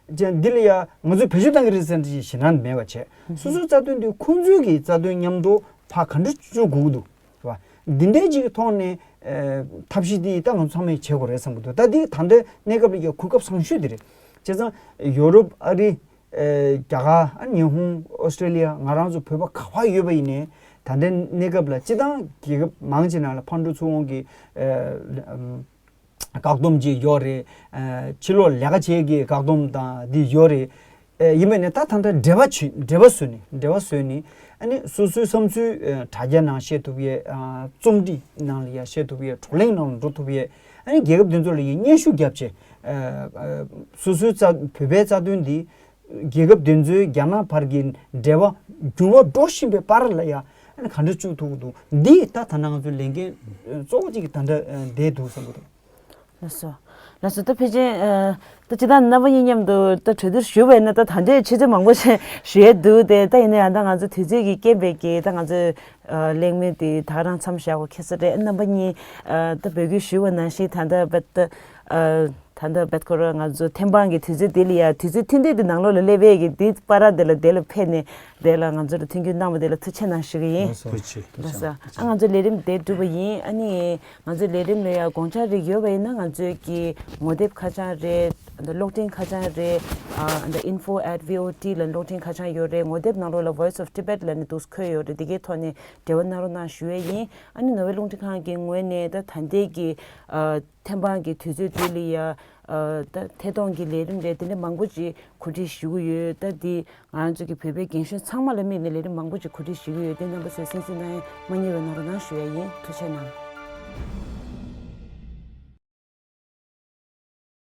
བ། ཅན་འདི་ལ་ཡ་ང་ཚོས་བེད་སྤྱོད་བཏང་གི་རེད་ཟེར་ཞེད་སྣང་མེད་པ་བྱས། སོ་སོའི་རྩ་དོན་དེ་ཁོང་ཚོའི་གི་རྩ་དོན་མཉམ་དུ་ཕར་ག་འདྲ་བཅུག་དགོས་ཀྱི་འདུག་རེད་བ། འདི་འདྲའི་ཅིག་གི་ཐོག་ནས་ཨ་ཐབས་ཤེས་འདི་ད་ང་ཚོ་ཚང་མས་བྱེད་དགོས་རེད་བསམ་གྱི་འདུག་ད་འདི་ད་ལྟའི་གནས་སྐབས་ལ་ཡ་གོ་སྐབས་བཟང་ཤོས་འདི་རེད། བྱས་ཙང་ཡོ་རོབ། ཨ་རི། ཨ་རྒྱ་གར། ཨ་ཉི་ཧོང་། ཨོ་སི་ཀྲེ་ལི་ཡ། ང་རང་ཚོ་བོད་པ་ག་པར་ཡོད་པ་ཡིན་ནའི་ད་ལྟའི་གནས་སྐབས་ལ་སྤྱི་བཏང་རྒྱལ་ཁབ་མང་ཆེ་ནང་ལ་ཕར་འགྲོ་ཚུར་འོང་གི་ཨ་བཀག་སྡོམ་ཅིག་ཡོད་རེད། ཨ་ཕྱི་ལོགས་ལས་ཀ་བྱེད་ཀྱི་བཀག་སྡོམ་དང་འདི་ཡོད་རེད། ཨ་ཡིན་པ་ནས་ད་ད་ལྟ་འབྲེལ་བ་བྱེད་འབྲེལ་བ་བཟོས་ནས་འབྲེལ་བ་བཟོས་ནས་ཨ་ནི་སོ་སོའི་བསམ་ཚུལ་ཨ་དྲ་རྒྱ་ནང་བཤད་ཐུབ་ཡས། ཨ་རྩོམ་སྒྲིག་ནང་ལ་ཡ་བཤད་ཐུབ་ཡས། བགྲོ་གླེང་ནང་ལ་འགྲོ་ཐུབ་ཡས། ཨ་ནི་རྒྱལ་ཁབ་དེ་ཚོ་ལ་ཡ་སྙན་ཞུ་བརྒྱབ་བྱས། ཨ་ཨ་སོ་སོའི་རྩ་བོད་པའི་རྩ་དོན་འདི་རྒྱལ་ཁབ་དེ་ཚོའི་རྒྱ་ནག་བར་གྱི་འབྲེལ་བ་འགྱུར་བ་འགྲོ་བཞིན་པའི་བར་ལ་ཡ་ཨ་ནི་ག་འདྲ་བཅུག་ཐུབ་ཀྱི་འདུག་འདི་ད་ད་ནང་ང་ཚོའི་ལས་འགན་གཙོ་བོ་གཅིག་གི་ད་ལྟ་བསྡད་འདུག་བསམ་གྱི་འདུག་ལགས་སོ། ལགས་སོ། ད་ཕལ་ཆེར་ཨ་ད་སྤྱིར་བཏང་རྣམ་པ་གཉིས་མཉམ་དུ་ད་གྲོས་བསྡུར་ཞུས་པ་ཡིན་ན་ད་ད་འདྲའི་ཆུ་ཚོད་མང་པོ་ཞིག་ཞུ་ཡས་འདུག་དེ་ད་ཡིན་ན་ཡང་ད་ང་ཚོ་དུས་ཚོད་ཀྱི་རྐྱེན་པས་ཀྱིས་ད་ང་ཚོས་ཨ་གླེང་མོལ་དེ་ད་ག་རང་མཚམས་བཞག་དགོས་ཁེལ་ས་རེད། རྣམ་པ་གཉིས་ཨ་ད་འབོད་སྐུལ་ཞུས་པ་ནང་བཞིན་ད་ལྟ་བེད་ད་ཨ་ད་ལྟ་བེད་ཁོ་རང་ང་ཚོ་ཐེམ་སྤང་གི་དུས་ཚོད་དེ་ལ་ཡ་དུས་ཚོད་ཐུང་ཐུང་དེ་ནང་ལོགས་ལ་སླེབས་པའི་གི་དེ་བར་དེ་ལ་དེ་ལ་ཕེབས་ནས་དེ་ལ་ང་ཚོ་ལ་མཐུན་འགྱུར་གནང་བ་དེ་ལ་ཐུགས་རྗེ་གནང་ཞུ་གི་ཡིན། ཐུགས་རྗེ་ཆེ། ལགས་སོ། ཨ་ང་ཚོ་ལས་རིམ་དེ་གྲུབ་པ་ཡིན། ཨ་ནི་ང་ཚོའི་ལས་རིམ་ལ་ཡང་དགོངས་འཆར་རིགས་ཡོད་པ་ཡིན་ན་ང་ཚོའི་གི་ངོ་དེབ་ཁ་བྱང་རེད། ཨ་ནི་གློག་འཕྲིན་ཁ་བྱང་རེད། ཨ་ནི་info at V O T ལ་གློག་འཕྲིན་ཁ་བྱང་ཡོད་རེད། ངོ་དེབ་ནང་ལོགས་ལ་Voice of Tibet ལབ་ནས་འདུག་འཁོད་ཡོད་རེད། དེ་གའི་ཐོག་ནས་འབྲེལ་བ་གནང་རོགས་གནང་ཞུ་ཡས་ཡིན། ཨ་ནི་ནོར་ཝེ་རླུང་འཕྲིན་ཁང་གི་ངོས་ནས་ད་ད་ལྟའི་གི་ཨ་ཐེམ་སྤང་གི་དུས་ཚོད་དེ་ལ་ཡ་ཨ་ད་ཐད་གཏོང་གི་ལས་རིམ་རེད། དེ་འདྲ་མང་པོ་ཅིག་གོ་སྒྲིག་ཞུ་གི་ཡོད། ད་འདི་ང་རང་ཚོ་གི་བོད་པའི་རྒན་གཞོན་ཚང་མ་ལ་དམིགས་ནས་ལས་རིམ་མང་པོ་ཅིག་གོ་སྒྲིག་ཞུ་གི་ཡོད། དེ་རྣམ་པ་ཚོས་གསན་གཟིགས་གནང་ཡ་མ་བསྙེལ་བ་གནང་རོགས་གནང་ཞུ་ཡ་ཡིན། ཐུགས་རྗེ་གནང་།